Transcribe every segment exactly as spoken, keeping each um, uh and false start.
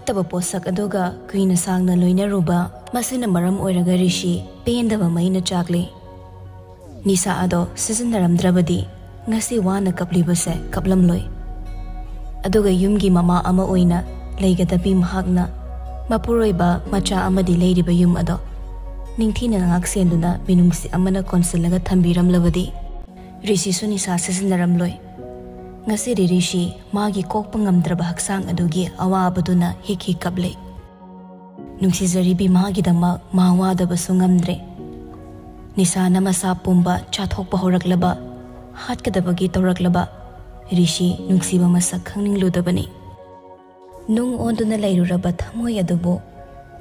ꯐꯠꯇꯕ ꯄꯣꯠꯁꯛ ꯑꯗꯨꯒ ꯀꯨꯏꯅ ꯁꯥꯡꯅ ꯂꯣꯏꯅꯔꯨꯕ, ꯃꯁꯤꯅ ꯃꯔꯝ ꯑꯣꯏꯔꯒ ꯔꯤꯁꯤ ꯄꯦꯟꯗꯕ ꯃꯩꯅ ꯆꯥꯛꯂꯤ꯫ ꯅꯤꯁꯥ ꯑꯗꯣ ꯁꯤꯖꯤꯟꯅꯔꯝꯗ꯭ꯔꯕꯗꯤ ꯉꯁꯤ ꯋꯥꯅ ꯀꯞꯂꯤꯕꯁꯦ ꯀꯞꯂꯝꯂꯣꯏ꯫ ꯑꯗꯨꯒ ꯌꯨꯝꯒꯤ ꯃꯃꯥ ꯑꯃ ꯑꯣꯏꯅ ꯂꯩꯒꯗꯕꯤ ꯃꯍꯥꯛꯅ ꯃꯄꯨꯔꯣꯏꯕ ꯃꯆꯥ ꯑꯃꯗꯤ ꯂꯩꯔꯤꯕ ꯌꯨꯝ ꯑꯗꯣ ꯅꯤꯡꯊꯤꯅ ꯉꯥꯛꯁꯦꯟꯗꯨꯅ ꯃꯤꯅꯨꯡꯁꯤ ꯑꯃꯅ ꯀꯣꯟꯁꯤꯜꯂꯒ ꯊꯝꯕꯤꯔꯝꯂꯕꯗꯤ ꯔꯤꯁꯤꯁꯨ ꯅꯤꯁꯥ ꯁꯤꯖꯤꯟꯅꯔꯝꯂꯣꯏ꯫ ꯉꯁꯤꯗꯤ ꯔꯤꯁꯤ ꯃꯥꯒꯤ ꯀꯣꯛꯄ ꯉꯝꯗ꯭ꯔꯕ ꯍꯛꯆꯥꯡ ꯑꯗꯨꯒꯤ ꯑꯋꯥꯕꯗꯨꯅ ꯍꯤꯛ ꯍꯤꯛ ꯀꯞꯂꯦ꯫ ꯅꯨꯡꯁꯤꯖꯔꯤꯕꯤ ꯃꯥꯒꯤꯗꯃꯛ ꯃꯥ ꯋꯥꯗꯕꯁꯨ ꯉꯝꯗ꯭ꯔꯦ꯫ ꯅꯤꯁꯥꯅ ꯃꯁꯥ ꯄꯨꯝꯕ ꯆꯥꯊꯣꯛꯄ ꯍꯧꯔꯛꯂꯕ, ꯍꯥꯠꯀꯗꯕꯒꯤ ꯇꯧꯔꯛꯂꯕ ꯔꯤꯁꯤ ꯅꯨꯡꯁꯤꯕ ꯃꯁꯛ ꯈꯪꯅꯤꯡꯂꯨꯗꯕꯅꯤ꯫ ꯅꯨꯡ ꯑꯣꯟꯗꯨꯅ ꯂꯩꯔꯨꯔꯕ ꯊꯃꯣꯏ ꯑꯗꯨꯕꯨ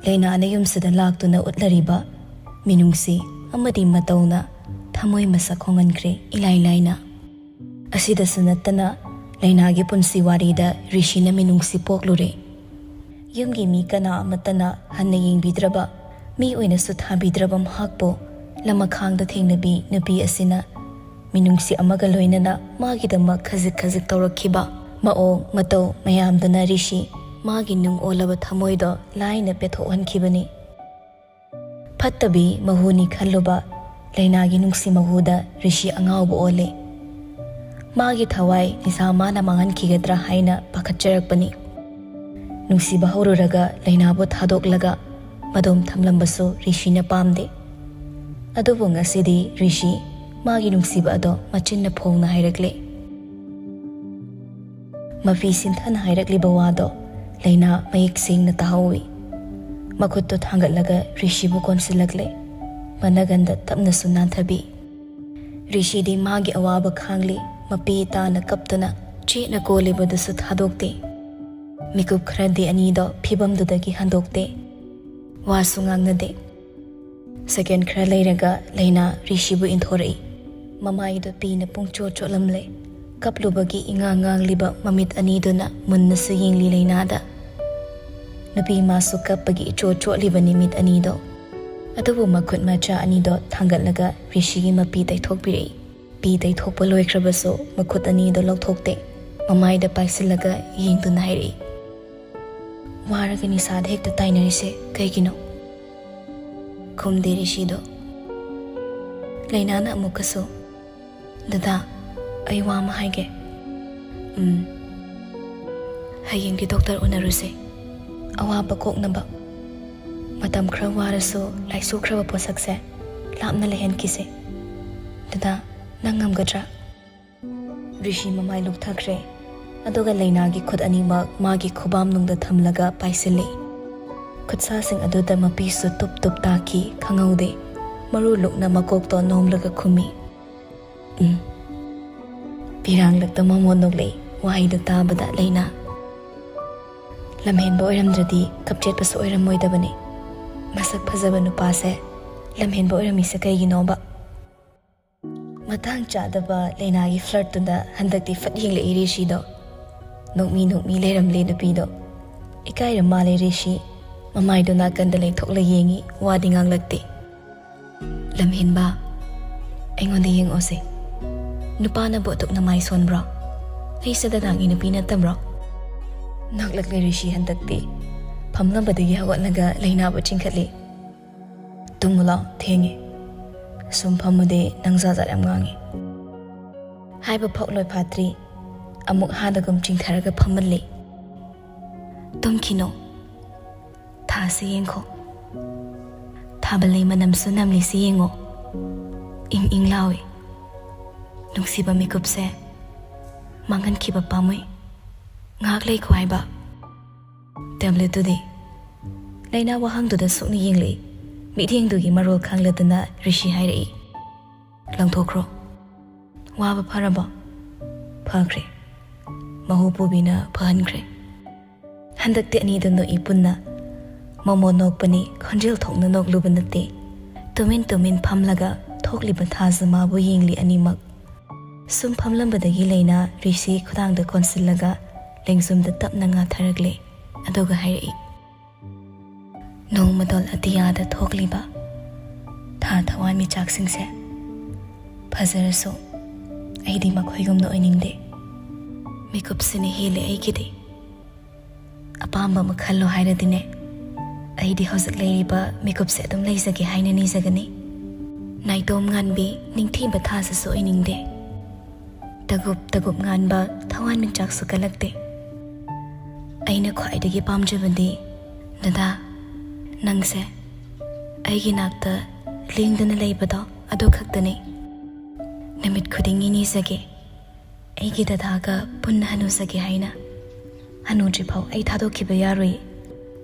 ꯂꯥꯏꯅꯥꯅ ꯌꯨꯝꯁꯤꯗ ꯂꯥꯛꯇꯨꯅ ꯎꯠꯂꯔꯤꯕ ꯃꯤꯅꯨꯡꯁꯤ ꯑꯃꯗꯤ ꯃꯇꯧꯅ ꯊꯃꯣꯏ ꯃꯁꯛ ꯍꯣꯡꯍꯟꯈ꯭ꯔꯦ ꯏꯂꯥꯏ ꯂꯥꯏꯅ꯫ ꯑꯁꯤꯗꯁꯨ ꯅꯠꯇꯅ ꯂꯥꯏꯅꯥꯒꯤ ꯄꯨꯟꯁꯤ ꯋꯥꯔꯤꯗ ꯔꯤꯁꯤꯅ ꯃꯤꯅꯨꯡꯁꯤ ꯄꯣꯛꯂꯨꯔꯦ꯫ ꯌꯨꯝꯒꯤ ꯃꯤ ꯀꯅꯥ ꯑꯃꯠꯇꯅ ꯍꯟꯅ ꯌꯦꯡꯕꯤꯗ꯭ꯔꯕ, ꯃꯤ ꯑꯣꯏꯅꯁꯨ ꯊꯥꯕꯤꯗ꯭ꯔꯕ ꯃꯍꯥꯛꯄꯨ ꯂꯃꯈꯥꯡꯗ ꯊꯦꯡꯅꯕꯤ ꯅꯨꯄꯤ ꯑꯁꯤꯅ ꯃꯤꯅꯨꯡꯁꯤ ꯑꯃꯒ ꯂꯣꯏꯅꯅ ꯃꯥꯒꯤꯗꯃꯛ ꯈꯖꯤꯛ ꯈꯖꯤꯛ ꯇꯧꯔꯛꯈꯤꯕ ꯃꯑꯣꯡ ꯃꯇꯧ ꯃꯌꯥꯝꯗꯨꯅ ꯔꯤꯁꯤ ꯃꯥꯒꯤ ꯅꯨꯡ ꯑꯣꯜꯂꯕ ꯊꯃꯣꯏꯗꯣ ꯂꯥꯏꯅ ꯄꯦꯊꯣꯛꯍꯟꯈꯤꯕꯅꯤ꯫ ꯐꯠꯇꯕꯤ ꯃꯍꯨꯅꯤ ꯈꯜꯂꯨꯕ ꯂꯥꯏꯅꯥꯒꯤ ꯅꯨꯡꯁꯤ ꯃꯍꯨꯗ ꯔꯤꯁꯤ ꯑꯉꯥꯎꯕ ꯑꯣꯜꯂꯦ꯫ ꯃꯥꯒꯤ ꯊꯋꯥꯏ ꯅꯤꯁꯥ ꯃꯥꯅ ꯃꯥꯡꯍꯟꯈꯤꯒꯗ꯭ꯔꯥ ꯍꯥꯏꯅ ꯄꯥꯈꯠꯆꯔꯛꯄꯅꯤ꯫ ꯅꯨꯡꯁꯤꯕ ꯍꯧꯔꯨꯔꯒ ꯂꯥꯏꯅꯥꯕꯨ ꯊꯥꯗꯣꯛꯂꯒ ꯃꯗꯣꯝ ꯊꯝꯂꯝꯕꯁꯨ ꯔꯤꯁꯤꯅ ꯄꯥꯝꯗꯦ꯫ ꯑꯗꯨꯕꯨ ꯉꯁꯤꯗꯤ ꯔꯤꯁꯤ ꯃꯥꯒꯤ ꯅꯨꯡꯁꯤꯕ ꯑꯗꯣ ꯃꯆꯤꯟꯅ ꯐꯣꯡꯅ ꯍꯥꯏꯔꯛꯂꯦ꯫ ꯃꯐꯤ ꯁꯤꯟꯊꯅ ꯍꯥꯏꯔꯛꯂꯤꯕ ꯋꯥꯗꯣ ꯂꯥꯏꯅꯥ ꯃꯌꯦꯛ ꯁꯦꯡꯅ ꯇꯥꯍꯧꯏ꯫ ꯃꯈꯨꯠꯇꯨ ꯊꯥꯡꯒꯠꯂꯒ ꯔꯤꯁꯤꯕꯨ ꯀꯣꯟꯁꯤꯜꯂꯛꯂꯦ꯫ ꯃꯅꯒꯟꯗ ꯇꯞꯅꯁꯨ ꯅꯥꯟꯊꯕꯤ꯫ ꯔꯤꯁꯤꯗꯤ ꯃꯥꯒꯤ ꯑꯋꯥꯕ ꯈꯥꯡꯂꯤ꯫ ꯃꯄꯤ ꯇꯥꯅ ꯀꯞꯇꯨꯅ ꯆꯦꯠꯅ ꯀꯣꯜꯂꯤꯕꯗꯨꯁꯨ ꯊꯥꯗꯣꯛꯇꯦ꯫ ꯃꯤꯀꯨꯞ ꯈꯔꯗꯤ ꯑꯅꯤꯗꯣ ꯐꯤꯕꯝꯗꯨꯗꯒꯤ ꯍꯟꯗꯣꯛꯇꯦ꯫ ꯋꯥꯁꯨ ꯉꯥꯡꯅꯗꯦ꯫ ꯁꯦꯀꯦꯟ ꯈꯔ ꯂꯩꯔꯒ ꯂꯥꯏꯅꯥ ꯔꯤꯁꯤꯕꯨ ꯏꯟꯊꯣꯔꯛꯏ꯫ ꯃꯃꯥꯏꯗꯣ ꯄꯤꯅ ꯄꯨꯡꯆꯣꯠ ꯆꯣꯠꯂꯝꯂꯦ꯫ ꯀꯞꯂꯨꯕꯒꯤ ꯏꯉꯥꯡ ꯉꯥꯡꯂꯤꯕ ꯃꯃꯤꯠ ꯑꯅꯤꯗꯨꯅ ꯃꯨꯟꯅꯁꯨ ꯌꯦꯡꯂꯤ ꯂꯥꯏꯅꯥꯗ꯫ ꯅꯨꯄꯤ ꯃꯥꯁꯨ ꯀꯞꯄꯒꯤ ꯏꯆꯣꯠ ꯆꯣꯠꯂꯤꯕꯅꯤ ꯃꯤꯠ ꯑꯅꯤꯗꯣ꯫ ꯑꯗꯨꯕꯨ ꯃꯈꯨꯠ ꯃꯆꯥ ꯑꯅꯤꯗꯣ ꯊꯥꯡꯒꯠꯂꯒ ꯔꯤꯁꯤꯒꯤ ꯃꯄꯤ ꯇꯩꯊꯣꯛꯄꯤꯔꯛꯏ꯫ ꯄꯤ ꯇꯩꯊꯣꯛꯄ ꯂꯣꯏꯈ꯭ꯔꯕꯁꯨ ꯃꯈꯨꯠ ꯑꯅꯤꯗꯣ ꯂꯧꯊꯣꯛꯇꯦ꯫ ꯃꯃꯥꯏꯗ ꯄꯥꯏꯁꯤꯜꯂꯒ ꯌꯦꯡꯗꯨꯅ ꯍꯥꯏꯔꯛꯏ, ꯋꯥꯔꯒ ꯅꯤꯁꯥꯗ ꯍꯦꯛꯇ ꯇꯥꯏꯅꯔꯤꯁꯦ ꯀꯩꯒꯤꯅꯣ? ꯈꯨꯝꯗꯦ ꯔꯤꯁꯤꯗꯣ꯫ ꯂꯩꯅꯥꯅ ꯑꯃꯨꯛꯀꯁꯨ, "ꯗꯗꯥ, ꯑꯩ ꯋꯥ ꯑꯃ ꯍꯥꯏꯒꯦ꯫ ꯎꯝ, ꯍꯌꯦꯡꯗꯤ ꯗꯣꯛꯇꯔ ꯎꯅꯔꯨꯁꯦ꯫ ꯑꯋꯥꯕ ꯀꯣꯛꯅꯕ꯫ ꯃꯇꯝ ꯈꯔ ꯋꯥꯔꯁꯨ ꯂꯥꯏꯁꯨꯈ꯭ꯔꯕ ꯄꯣꯠꯁꯛꯁꯦ ꯂꯥꯞꯅ ꯂꯩꯍꯟꯈꯤꯁꯦ꯫ ꯗꯗꯥ, ꯅꯪ ꯉꯝꯒꯗ꯭ꯔꯥ?" ꯔꯤꯁꯤ ꯃꯃꯥꯏ ꯂꯨꯞꯊꯈ꯭ꯔꯦ꯫ ꯑꯗꯨꯒ ꯂꯩꯅꯥꯒꯤ ꯈꯨꯠ ꯑꯅꯤꯃꯛ ꯃꯥꯒꯤ ꯈꯨꯕꯥꯝꯅꯨꯡꯗ ꯊꯝꯂꯒ ꯄꯥꯏꯁꯤꯜꯂꯤ꯫ ꯈꯨꯠꯁꯥꯁꯤꯡ ꯑꯗꯨꯗ ꯃꯄꯤꯁꯨ ꯇꯨꯞ ꯇꯨꯞ ꯇꯥꯈꯤ, ꯈꯪꯍꯧꯗꯦ꯫ ꯃꯔꯨ ꯂꯨꯛꯅ ꯃꯀꯣꯛꯇꯣ ꯅꯣꯝꯂꯒ ꯈꯨꯝꯃꯤ꯫ "ꯎꯝ꯫" ꯄꯤꯔꯥꯡꯂꯛꯇ ꯃꯃꯣꯟ ꯅꯣꯛꯂꯛꯏ꯫ ꯋꯥꯍꯩꯗꯨ ꯇꯥꯕꯗ ꯂꯩꯅꯥ꯫ ꯂꯝꯍꯦꯟꯕ ꯑꯣꯏꯔꯝꯗ꯭ꯔꯗꯤ ꯀꯞꯆꯦꯠꯄꯁꯨ ꯑꯣꯏꯔꯝꯃꯣꯏꯗꯕꯅꯤ꯫ ꯃꯁꯛ ꯐꯖꯕ ꯅꯨꯄꯥꯁꯦ ꯂꯝꯍꯦꯟꯕ ꯑꯣꯏꯔꯝꯃꯤꯁꯦ ꯀꯩꯒꯤꯅꯣꯕ? ꯃꯇꯥꯡ ꯆꯥꯗꯕ ꯂꯩꯅꯥꯒꯤ flirtꯇꯨꯗ ꯍꯟꯗꯛꯇꯤ ꯐꯠ ꯌꯦꯡꯂꯛꯏ ꯔꯤꯁꯤꯗꯣ꯫ ꯅꯣꯛꯃꯤ ꯅꯣꯛꯃꯤ ꯂꯩꯔꯝꯂꯦ ꯅꯨꯄꯤꯗꯣ꯫ ꯏꯀꯥꯏꯔ ꯃꯥꯜꯂꯦ ꯔꯤꯁꯤ꯫ ꯃꯃꯥꯏꯗꯣ ꯅꯥꯀꯟꯗ ꯂꯩꯊꯣꯛꯂ ꯌꯦꯡꯉꯤ, ꯋꯥꯗꯤ ꯉꯥꯡꯂꯛꯇꯦ꯫ "ꯂꯝꯍꯦꯟꯕ, ꯑꯩꯉꯣꯟꯗ ꯌꯦꯡꯉꯛꯑꯣꯁꯦ꯫ ꯅꯨꯄꯥꯅꯕꯨ ꯑꯗꯨꯛ ꯅꯃꯥꯏ ꯁꯣꯟꯕ꯭ꯔꯣ? ꯑꯩꯁꯦ ꯗꯗꯥꯒꯤ ꯅꯨꯄꯤ ꯅꯠꯇꯕ꯭ꯔꯣ?" ꯅꯣꯛꯂꯛꯂꯦ ꯔꯤꯁꯤ ꯍꯟꯗꯛꯇꯤ꯫ ꯐꯝꯂꯝꯕꯗꯒꯤ ꯍꯧꯒꯠꯂꯒ ꯂꯩꯅꯥꯕꯨ ꯆꯤꯡꯈꯠꯂꯤ꯫ "ꯇꯨꯝꯃꯨ ꯂꯥꯎ, ꯊꯦꯡꯉꯦ꯫ ꯁꯨꯝ ꯐꯝꯃꯨꯗꯦ, ꯅꯪ ꯖꯥꯠ ꯖꯥꯠ ꯌꯥꯝ ꯉꯥꯡꯉꯤ꯫" ꯍꯥꯏꯕ ꯐꯥꯎ ꯂꯣꯏ ꯐꯥꯠꯇ꯭ꯔꯤ, ꯑꯃꯨꯛ ꯍꯥꯗꯒꯨꯝ ꯆꯤꯡꯊꯔꯒ ꯐꯝꯍꯜꯂꯤ꯫ "ꯇꯨꯝꯈꯤꯅꯣ, ꯊꯥꯁꯦ ꯌꯦꯡꯈꯣ꯫ ꯊꯥꯕꯜꯂꯩ ꯃꯅꯝꯁꯨ ꯅꯝꯂꯤꯁꯤ ꯌꯦꯡꯉꯣ꯫ ꯏꯪ ꯏꯪ ꯂꯥꯎꯏ꯫ ꯅꯨꯡꯁꯤꯕ ꯃꯤꯀꯨꯞꯁꯦ ꯃꯥꯡꯍꯟꯈꯤꯕ ꯄꯥꯝꯃꯨꯏ꯫ ꯉꯥꯏꯍꯥꯛ ꯂꯩꯈꯣ ꯍꯥꯏꯕ꯫" "ꯇꯦꯕ꯭ꯂꯦꯠꯇꯨꯗꯤ?" ꯂꯩꯅꯥ ꯋꯥꯍꯪꯗꯨꯗ ꯁꯨꯛꯅ ꯌꯦꯡꯂꯛꯏ꯫ ꯃꯤꯠꯌꯦꯡꯗꯨꯒꯤ ꯃꯔꯣꯜ ꯈꯪꯂꯗꯅ ꯔꯤꯁꯤ ꯍꯥꯏꯔꯛꯏ꯫ "ꯂꯪꯊꯣꯛꯈ꯭ꯔꯣ꯫" "ꯋꯥꯕ ꯐꯔꯕꯣ?" "ꯐꯈ꯭ꯔꯦ꯫ ꯃꯍꯨ ꯄꯨꯕꯤꯅ ꯐꯍꯟꯈ꯭ꯔꯦ꯫" ꯍꯟꯗꯛꯇꯤ ꯑꯅꯤꯗꯨ ꯅꯣꯛꯏ ꯄꯨꯟꯅ꯫ ꯃꯃꯣꯟ ꯅꯣꯛꯄꯅꯤ, ꯈꯣꯟꯖꯦꯜ ꯊꯣꯛꯅ ꯅꯣꯛꯂꯨꯕ ꯅꯠꯇꯦ꯫ ꯇꯨꯃꯤꯟ ꯇꯨꯃꯤꯟ ꯐꯝꯂꯒ ꯊꯣꯛꯂꯤꯕ ꯊꯥꯖꯃꯥꯕꯨ ꯌꯦꯡꯂꯤ ꯑꯅꯤꯃꯛ꯫ ꯁꯨꯝ ꯐꯝꯂꯝꯕꯗꯒꯤ ꯂꯩꯅꯥ ꯔꯤꯁꯤ ꯈꯨꯗꯥꯡꯗ ꯀꯣꯟꯁꯤꯜꯂꯒ ꯂꯦꯡꯖꯨꯝꯗ ꯇꯞꯅ ꯉꯥꯊꯔꯛꯂꯦ꯫ ꯑꯗꯨꯒ ꯍꯥꯏꯔꯛꯏ, "ꯅꯣꯡꯃꯗꯣꯜ ꯑꯇꯤꯌꯥꯗ ꯊꯣꯛꯂꯤꯕ ꯊꯥ ꯊꯋꯥꯟꯃꯤꯆꯥꯛꯁꯤꯡꯁꯦ ꯐꯖꯔꯁꯨ ꯑꯩꯗꯤ ꯃꯈꯣꯏꯒꯨꯝꯅ ꯑꯣꯏꯅꯤꯡꯗꯦ꯫ ꯃꯤꯀꯨꯞꯁꯤꯅ ꯍꯦꯜꯂꯦ ꯑꯩꯒꯤꯗꯤ꯫" ꯑꯄꯥꯝꯕ ꯑꯃ ꯈꯜꯂꯣ ꯍꯥꯏꯔꯗꯤꯅꯦ, ꯑꯩꯗꯤ ꯍꯧꯖꯤꯛ ꯂꯩꯔꯤꯕ ꯃꯤꯀꯨꯞꯁꯦ ꯑꯗꯨꯝ ꯂꯩꯖꯒꯦ ꯍꯥꯏꯅ ꯅꯤꯖꯒꯅꯤ꯫ ꯅꯥꯏꯇꯣꯝ ꯉꯥꯟꯕꯤ, ꯅꯤꯡꯊꯤꯕ ꯊꯥꯁꯤꯁꯨ ꯑꯣꯏꯅꯤꯡꯗꯦ꯫ ꯇꯒꯨꯞ ꯇꯒꯨꯞ ꯉꯥꯟꯕ ꯊꯋꯥꯟꯃꯤꯆꯥꯛꯁꯨ ꯀꯜꯂꯛꯇꯦ꯫ ꯑꯩꯅ ꯈ꯭ꯋꯥꯏꯗꯒꯤ ꯄꯥꯝꯖꯕꯗꯤ, ꯗꯗꯥ, ꯅꯪꯁꯦ ꯑꯩꯒꯤ ꯅꯥꯛꯇ ꯂꯦꯡꯗꯅ ꯂꯩꯕꯗꯣ ꯑꯗꯨ ꯈꯛꯇꯅꯤ꯫ ꯅꯨꯃꯤꯠ ꯈꯨꯗꯤꯡꯒꯤ ꯅꯤꯖꯒꯦ, ꯑꯩꯒꯤ ꯗꯗꯥꯒ ꯄꯨꯟꯅ ꯍꯅꯨꯖꯒꯦ ꯍꯥꯏꯅ꯫ ꯍꯅꯨꯗ꯭ꯔꯤꯐꯥꯎ ꯑꯩ ꯊꯥꯗꯣꯛꯈꯤꯕ ꯌꯥꯔꯣꯏ꯫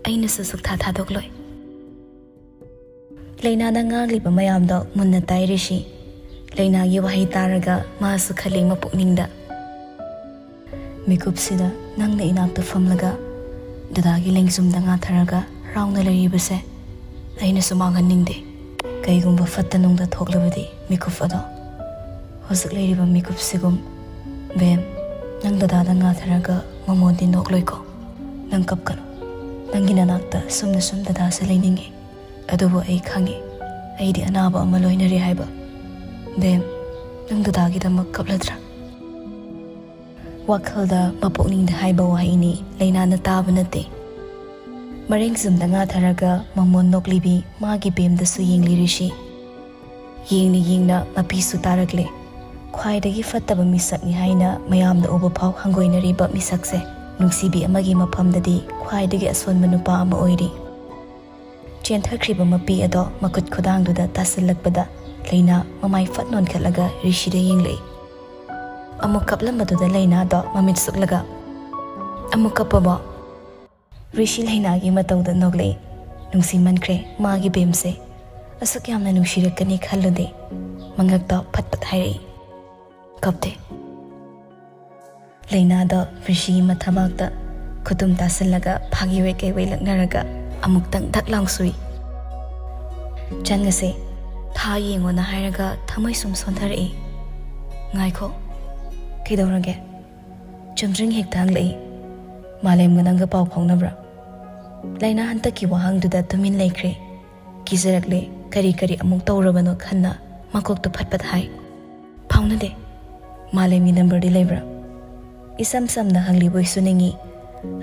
ꯑꯩꯅꯁꯨ ꯁꯨꯛꯊꯥ ꯊꯥꯗꯣꯛꯂꯣꯏ꯫ ꯂꯩꯅꯥꯗ ꯉꯥꯡꯂꯤꯕ ꯃꯌꯥꯝꯗꯣ ꯃꯨꯟꯅ ꯇꯥꯏ ꯔꯤꯁꯤ꯫ ꯂꯩꯅꯥꯒꯤ ꯋꯥꯍꯩ ꯇꯥꯔꯒ ꯃꯥꯁꯨ ꯈꯜꯂꯤ ꯃꯄꯨꯛꯅꯤꯡꯗ, "ꯃꯤꯀꯨꯞꯁꯤꯗ ꯅꯪꯅ ꯏꯅꯥꯛꯇ ꯐꯝꯂꯒ ꯗꯗꯥꯒꯤ ꯂꯦꯡꯖꯨꯝꯗ ꯉꯥꯊꯔꯒ ꯍꯔꯥꯎꯅ ꯂꯩꯔꯤꯕꯁꯦ ꯑꯩꯅꯁꯨ ꯃꯥꯡꯍꯟꯅꯤꯡꯗꯦ꯫ ꯀꯩꯒꯨꯝꯕ ꯐꯠꯇ ꯅꯨꯡꯗ ꯊꯣꯛꯂꯕꯗꯤ ꯃꯤꯀꯨꯞ ꯑꯗꯣ ꯍꯧꯖꯤꯛ ꯂꯩꯔꯤꯕ ꯃꯤꯀꯨꯞꯁꯤꯒꯨꯝ꯫ ꯕꯦꯝ, ꯅꯪ ꯗꯗꯥꯗ ꯉꯥꯊꯔꯒ ꯃꯃꯣꯟꯗꯤ ꯅꯣꯛꯂꯣꯏꯀꯣ? ꯅꯪ ꯀꯞꯀꯅꯨ꯫ ꯅꯪꯒꯤ ꯅꯅꯥꯛꯇ ꯁꯨꯝꯅ ꯁꯨꯝ ꯗꯗꯥꯁꯦ ꯂꯩꯅꯤꯡꯉꯤ꯫ ꯑꯗꯨꯕꯨ ꯑꯩ ꯈꯪꯉꯤ, ꯑꯩꯗꯤ ꯑꯅꯥꯕ ꯑꯃ ꯂꯣꯏꯅꯔꯤ ꯍꯥꯏꯕ꯫ ꯕꯦꯝ, ꯅꯪ ꯗꯗꯥꯒꯤꯗꯃꯛ ꯀꯞꯂꯗ꯭ꯔꯥ?" ꯋꯥꯈꯜꯗ, ꯃꯄꯨꯛꯅꯤꯡꯗ ꯍꯥꯏꯕ ꯋꯥꯍꯩꯅꯤ, ꯂꯩꯅꯥꯅ ꯇꯥꯕ ꯅꯠꯇꯦ꯫ ꯃꯔꯦꯡ ꯆꯨꯝꯗ ꯉꯥꯊꯔꯒ ꯃꯃꯣꯟ ꯅꯣꯛꯂꯤꯕꯤ ꯃꯥꯒꯤ ꯕꯦꯝꯗꯁꯨ ꯌꯦꯡꯂꯤ ꯔꯤꯁꯤ꯫ ꯌꯦꯡꯅ ꯌꯦꯡꯅ ꯃꯄꯤꯁꯨ ꯇꯥꯔꯛꯂꯦ꯫ ꯈ꯭ꯋꯥꯏꯗꯒꯤ ꯐꯠꯇꯕ ꯃꯤꯁꯛꯅꯤ ꯍꯥꯏꯅ ꯃꯌꯥꯝꯅ ꯎꯕ ꯐꯥꯎ ꯍꯪꯒꯣꯏꯅꯔꯤꯕ ꯃꯤꯁꯛꯁꯦ ꯅꯨꯡꯁꯤꯕꯤ ꯑꯃꯒꯤ ꯃꯐꯝꯗꯗꯤ ꯈ꯭ꯋꯥꯏꯗꯒꯤ ꯑꯁꯣꯟꯕ ꯅꯨꯄꯥ ꯑꯃ ꯑꯣꯏꯔꯤ꯫ ꯆꯦꯟꯊꯈ꯭ꯔꯤꯕ ꯃꯄꯤ ꯑꯗꯣ ꯃꯈꯨꯠ ꯈꯨꯗꯥꯡꯗꯨꯗ ꯇꯥꯁꯤꯜꯂꯛꯄꯗ ꯂꯩꯅꯥ ꯃꯃꯥꯏ ꯐꯠ ꯅꯣꯟꯈꯠꯂꯒ ꯔꯤꯁꯤꯗ ꯌꯦꯡꯂꯛꯏ꯫ ꯑꯃꯨꯛ ꯀꯞꯂꯝꯕꯗꯨꯗ ꯂꯩꯅꯥꯗꯣ ꯃꯃꯤꯠ ꯁꯨꯛꯂꯒ, "ꯑꯃꯨꯛ ꯀꯞꯄꯕꯣ?" ꯔꯤꯁꯤ ꯂꯩꯅꯥꯒꯤ ꯃꯇꯧꯗ ꯅꯣꯛꯂꯛꯏ꯫ ꯅꯨꯡꯁꯤꯃꯟꯈ꯭ꯔꯦ ꯃꯥꯒꯤ ꯕꯦꯝꯁꯦ꯫ ꯑꯁꯨꯛ ꯌꯥꯝꯅ ꯅꯨꯡꯁꯤꯔꯛꯀꯅꯤ ꯈꯜꯂꯨꯗꯦ꯫ ꯃꯉꯛꯇ ꯐꯠ ꯐꯠ ꯍꯥꯏꯔꯛꯏ, "ꯀꯞꯇꯦ꯫" ꯂꯩꯅꯥꯗꯣ ꯔꯤꯁꯤꯒꯤ ꯃꯊꯕꯥꯛꯇ ꯈꯨꯇꯨꯝ ꯇꯥꯁꯤꯜꯂꯒ ꯐꯥꯒꯤ ꯑꯣꯏ ꯀꯩ ꯑꯣꯏ ꯂꯛꯅꯔꯒ ꯑꯃꯨꯛꯇꯪ ꯙꯛ ꯂꯥꯎ ꯁꯨꯏ꯫ "ꯆꯪꯉꯁꯦ, ꯊꯥ ꯌꯦꯡꯉꯣꯅ ꯍꯥꯏꯔꯒ ꯊꯃꯣꯏ ꯁꯨꯝ ꯁꯣꯟꯊꯔꯛꯏ꯫" "ꯉꯥꯏꯈꯣ, ꯀꯩꯗꯧꯔꯒꯦ?" ꯆꯨꯝꯗ꯭ꯔꯤꯡ ꯍꯦꯛꯇ ꯍꯪꯂꯛꯏ꯫ "ꯃꯥꯂꯦꯝꯒ ꯅꯪꯒ ꯄꯥꯎ ꯐꯥꯎꯅꯕ꯭ꯔꯥ?" ꯂꯩꯅꯥ ꯍꯟꯇꯛꯀꯤ ꯋꯥꯍꯪꯗꯨꯗ ꯇꯨꯃꯤꯟ ꯂꯩꯈ꯭ꯔꯦ꯫ ꯀꯤꯖꯔꯛꯂꯦ꯫ ꯀꯔꯤ ꯀꯔꯤ ꯑꯃꯨꯛ ꯇꯧꯔꯕꯅꯣ ꯈꯟꯅ ꯃꯀꯣꯛꯇꯨ ꯐꯠ ꯐꯠ ꯍꯥꯏ, "ꯐꯥꯎꯅꯗꯦ꯫" "ꯃꯥꯂꯦꯝꯒꯤ ꯅꯝꯕꯔꯗꯤ ꯂꯩꯕ꯭ꯔꯥ?" ꯏꯁꯝ ꯁꯝꯅ ꯍꯪꯂꯤꯕꯣꯏꯁꯨ ꯅꯤꯡꯏ꯫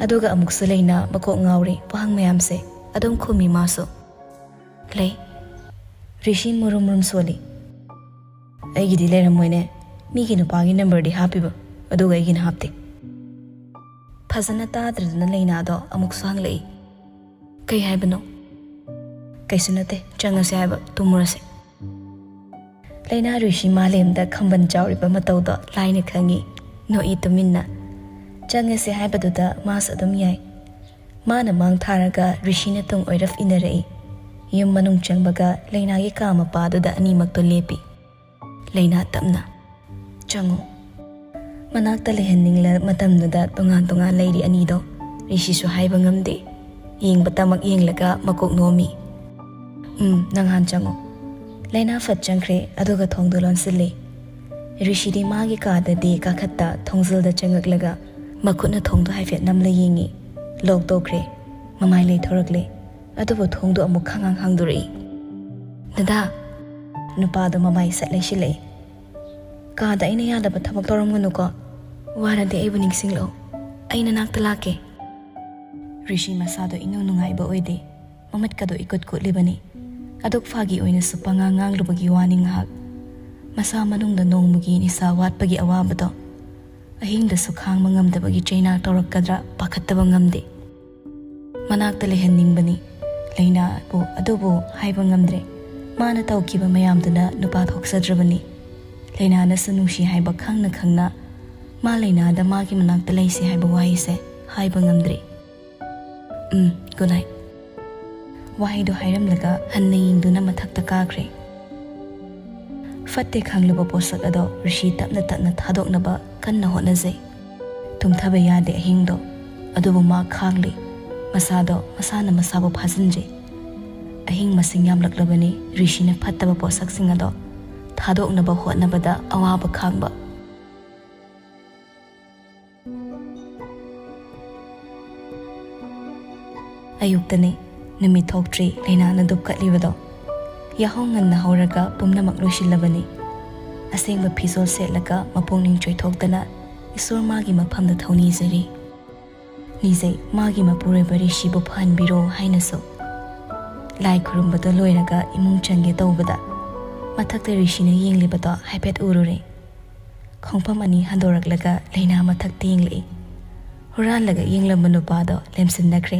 ꯑꯗꯨꯒ ꯑꯃꯨꯛꯁꯨ ꯂꯩꯅꯥ ꯃꯀꯣꯛ ꯉꯥꯎꯔꯤ꯫ ꯋꯥꯍꯪ ꯃꯌꯥꯝꯁꯦ ꯑꯗꯨꯝ ꯈꯨꯝꯃꯤ ꯃꯥꯁꯨ꯫ "ꯂꯩ?" ꯔꯤꯁꯤ ꯃꯨꯔꯨꯝ ꯃꯨꯔꯨꯝ ꯁꯣꯜꯂꯤ꯫ "ꯑꯩꯒꯤꯗꯤ ꯂꯩꯔꯝꯃꯣꯏꯅꯦ꯫ ꯃꯤꯒꯤ ꯅꯨꯄꯥꯒꯤ ꯅꯝꯕꯔꯗꯤ ꯍꯥꯞꯄꯤꯕ, ꯑꯗꯨꯒ ꯑꯩꯒꯤꯅ ꯍꯥꯞꯇꯦ꯫" ꯐꯖꯅ ꯇꯥꯗ꯭ꯔꯗꯨꯅ ꯂꯩꯅꯥꯗꯣ ꯑꯃꯨꯛꯁꯨ ꯍꯪꯂꯛꯏ꯫ "ꯀꯩ ꯍꯥꯏꯕꯅꯣ?" "ꯀꯩꯁꯨ ꯅꯠꯇꯦ, ꯆꯪꯉꯁꯦ ꯍꯥꯏꯕ, ꯇꯨꯝꯃꯨꯔꯁꯦ꯫" ꯂꯩꯅꯥ ꯔꯤꯁꯤ ꯃꯥꯂꯦꯝꯗ ꯈꯝꯕꯟ ꯆꯥꯎꯔꯤꯕ ꯃꯇꯧꯗꯣ ꯂꯥꯏꯅ ꯈꯪꯉꯤ꯫ ꯅꯣꯛꯏ ꯇꯨꯃꯤꯟꯅ꯫ ꯆꯪꯉꯁꯦ ꯍꯥꯏꯕꯗꯨꯗ ꯃꯥꯁꯨ ꯑꯗꯨꯝ ꯌꯥꯏ꯫ ꯃꯥꯅ ꯃꯥꯡ ꯊꯥꯔꯒ ꯔꯤꯁꯤꯅ ꯇꯨꯡ ꯑꯣꯏꯔꯞ ꯏꯟꯅꯔꯛꯏ꯫ ꯌꯨꯝ ꯃꯅꯨꯡ ꯆꯪꯕꯒ ꯂꯩꯅꯥꯒꯤ ꯀꯥ ꯃꯄꯥꯗꯨꯗ ꯑꯅꯤꯃꯛꯇꯣ ꯂꯦꯞꯄꯤ꯫ ꯂꯩꯅꯥ ꯇꯞꯅ, "ꯆꯪꯉꯨ꯫" ꯃꯅꯥꯛꯇ ꯂꯩꯍꯟꯅꯤꯡꯂ ꯃꯇꯝꯗꯨꯗ ꯇꯣꯉꯥꯟ ꯇꯣꯉꯥꯟ ꯂꯩꯔꯤ ꯑꯅꯤꯗꯣ꯫ ꯔꯤꯁꯤꯁꯨ ꯍꯥꯏꯕ ꯉꯝꯗꯦ꯫ ꯌꯦꯡꯕꯇꯃꯛ ꯌꯦꯡꯂꯒ ꯃꯀꯣꯛ ꯅꯣꯝꯃꯤ꯫ "ꯎꯝ, ꯅꯪ ꯍꯥꯟ ꯆꯪꯉꯣ꯫" ꯂꯩꯅꯥ ꯐꯠ ꯆꯪꯈ꯭ꯔꯦ, ꯑꯗꯨꯒ ꯊꯣꯡꯗꯣ ꯂꯣꯟꯁꯤꯜꯂꯤ꯫ ꯔꯤꯁꯤꯗꯤ ꯃꯥꯒꯤ ꯀꯥꯗꯗꯤ ꯀꯥꯈꯠꯇ ꯊꯣꯡꯖꯤꯜꯗ ꯆꯪꯉꯛꯂꯒ ꯃꯈꯨꯠꯅ ꯊꯣꯡꯗꯣ ꯍꯥꯏꯐꯦꯠ ꯅꯝꯂ ꯌꯦꯡꯉꯤ꯫ ꯂꯣꯛ ꯇꯧꯈ꯭ꯔꯦ꯫ ꯃꯃꯥꯏ ꯂꯩꯊꯣꯔꯛꯂꯦ꯫ ꯑꯗꯨꯕꯨ ꯊꯣꯡꯗꯣ ꯑꯃꯨꯛ ꯈꯪꯍꯥꯡ ꯍꯥꯡꯗꯣꯔꯛꯏ꯫ "ꯗꯗꯥ!" ꯅꯨꯄꯥꯗꯣ ꯃꯃꯥꯏ ꯁꯠ ꯂꯩꯁꯤꯜꯂꯛꯏ꯫ "ꯀꯥꯗ ꯑꯩꯅ ꯌꯥꯗꯕ ꯊꯕꯛ ꯇꯧꯔꯝꯒꯅꯨꯀꯣ꯫ ꯋꯥꯔꯗꯤ ꯑꯩꯕꯨ ꯅꯤꯡꯁꯤꯡꯂꯛꯎ꯫ ꯑꯩ ꯅꯅꯥꯛꯇ ꯂꯥꯛꯀꯦ꯫" ꯔꯤꯁꯤ ꯃꯁꯥꯗꯣ ꯏꯅꯨꯡ ꯅꯨꯡꯉꯥꯏꯕ ꯑꯣꯏꯗꯦ꯫ ꯃꯃꯤꯠꯀꯗꯣ ꯏꯀꯨꯠ ꯀꯨꯠꯂꯤꯕꯅꯤ꯫ ꯑꯗꯨꯛ ꯐꯥꯒꯤ ꯑꯣꯏꯅꯁꯨ ꯄꯉꯥꯡ ꯉꯥꯡꯂꯨꯕꯒꯤ ꯋꯥꯅꯤ ꯉꯥꯏꯍꯥꯛ꯫ ꯃꯁꯥ ꯃꯅꯨꯡꯗ ꯅꯣꯡꯃꯒꯤ ꯅꯤꯁꯥ ꯋꯥꯠꯄꯒꯤ ꯑꯋꯥꯕꯗꯣ, ꯑꯍꯤꯡꯗꯁꯨ ꯈꯥꯡꯕ ꯉꯝꯗꯕꯒꯤ ꯆꯩꯅꯥ ꯇꯧꯔꯛꯀꯗ꯭ꯔꯥ ꯄꯥꯈꯠꯇꯕ ꯉꯝꯗꯦ꯫ ꯃꯅꯥꯛꯇ ꯂꯩꯍꯟꯅꯤꯡꯕꯅꯤ ꯂꯩꯅꯥꯕꯨ, ꯑꯗꯨꯕꯨ ꯍꯥꯏꯕ ꯉꯝꯗ꯭ꯔꯦ꯫ ꯃꯥꯅ ꯇꯧꯈꯤꯕ ꯃꯌꯥꯝꯗꯨꯅ ꯅꯨꯄꯥ ꯊꯣꯛꯆꯗ꯭ꯔꯕꯅꯤ꯫ ꯂꯩꯅꯥꯅꯁꯨ ꯅꯨꯡꯁꯤ ꯍꯥꯏꯕ ꯈꯪꯅ ꯈꯪꯅ ꯃꯥ ꯂꯩꯅꯥꯗ ꯃꯥꯒꯤ ꯃꯅꯥꯛꯇ ꯂꯩꯁꯦ ꯍꯥꯏꯕ ꯋꯥꯍꯩꯁꯦ ꯍꯥꯏꯕ ꯉꯝꯗ꯭ꯔꯤ꯫ "ꯎꯝ, good night꯫" ꯋꯥꯍꯩꯗꯣ ꯍꯥꯏꯔꯝꯂꯒ ꯍꯟꯅ ꯌꯦꯡꯗꯨꯅ ꯃꯊꯛꯇ ꯀꯥꯈ꯭ꯔꯦ꯫ ꯐꯠꯇꯦ ꯈꯪꯂꯕ ꯄꯣꯠꯁꯛ ꯑꯗꯣ ꯔꯤꯁꯤ ꯇꯞꯅ ꯇꯞꯅ ꯊꯥꯗꯣꯛꯅꯕ ꯀꯟꯅ ꯍꯣꯠꯅꯖꯩ꯫ ꯇꯨꯝꯊꯕ ꯌꯥꯗꯦ ꯑꯍꯤꯡꯗꯣ, ꯑꯗꯨꯕꯨ ꯃꯥ ꯈꯥꯡꯂꯤ꯫ ꯃꯁꯥꯗꯣ ꯃꯁꯥꯅ ꯃꯁꯥꯕꯨ ꯐꯥꯖꯤꯟꯖꯩ꯫ ꯑꯍꯤꯡ ꯃꯁꯤꯡ ꯌꯥꯝꯂꯛꯂꯕꯅꯤ ꯔꯤꯁꯤꯅ ꯐꯠꯇꯕ ꯄꯣꯠꯁꯛꯁꯤꯡ ꯑꯗꯣ ꯊꯥꯗꯣꯛꯅꯕ ꯍꯣꯠꯅꯕꯗ ꯑꯋꯥꯕ ꯈꯥꯡꯕ꯫ ꯑꯌꯨꯛꯇꯅꯤ꯫ ꯅꯨꯃꯤꯠ ꯊꯣꯛꯇ꯭ꯔꯤ ꯂꯩꯅꯥꯅ ꯗꯨꯞꯀꯠꯂꯤꯕꯗꯣ꯫ ꯌꯥꯍꯧ ꯉꯟꯅ ꯍꯧꯔꯒ ꯄꯨꯝꯅꯃꯛ ꯂꯣꯏꯁꯤꯜꯂꯕꯅꯤ꯫ ꯑꯁꯦꯡꯕ ꯐꯤꯖꯣꯜ ꯁꯦꯠꯂꯒ ꯃꯄꯨꯛꯅꯤꯡ ꯆꯣꯏꯊꯣꯛꯇꯅ ꯏꯁꯣꯔ ꯃꯥꯒꯤ ꯃꯐꯝꯗ ꯊꯧꯅꯤꯖꯔꯤ꯫ ꯅꯤꯖꯩ ꯃꯥꯒꯤ ꯃꯄꯨꯔꯣꯏꯕ ꯔꯤꯁꯤꯕꯨ ꯐꯍꯟꯕꯤꯔꯣ ꯍꯥꯏꯅꯁꯨ꯫ ꯂꯥꯏ ꯈꯨꯔꯨꯝꯕꯗꯣ ꯂꯣꯏꯔꯒ ꯏꯃꯨꯡ ꯆꯪꯒꯦ ꯇꯧꯕꯗ ꯃꯊꯛꯇ ꯔꯤꯁꯤꯅ ꯌꯦꯡꯂꯤꯕꯗꯣ ꯍꯥꯏꯐꯦꯠ ꯎꯔꯨꯔꯦ꯫ ꯈꯣꯡꯐꯝ ꯑꯅꯤ ꯍꯟꯗꯣꯔꯛꯂꯒ ꯂꯩꯅꯥ ꯃꯊꯛꯇ ꯌꯦꯡꯂꯛꯏ꯫ ꯍꯨꯔꯥꯜꯂꯒ ꯌꯦꯡꯂꯝꯕ ꯅꯨꯄꯥꯗꯣ ꯂꯦꯝꯁꯤꯟꯅꯈ꯭ꯔꯦ꯫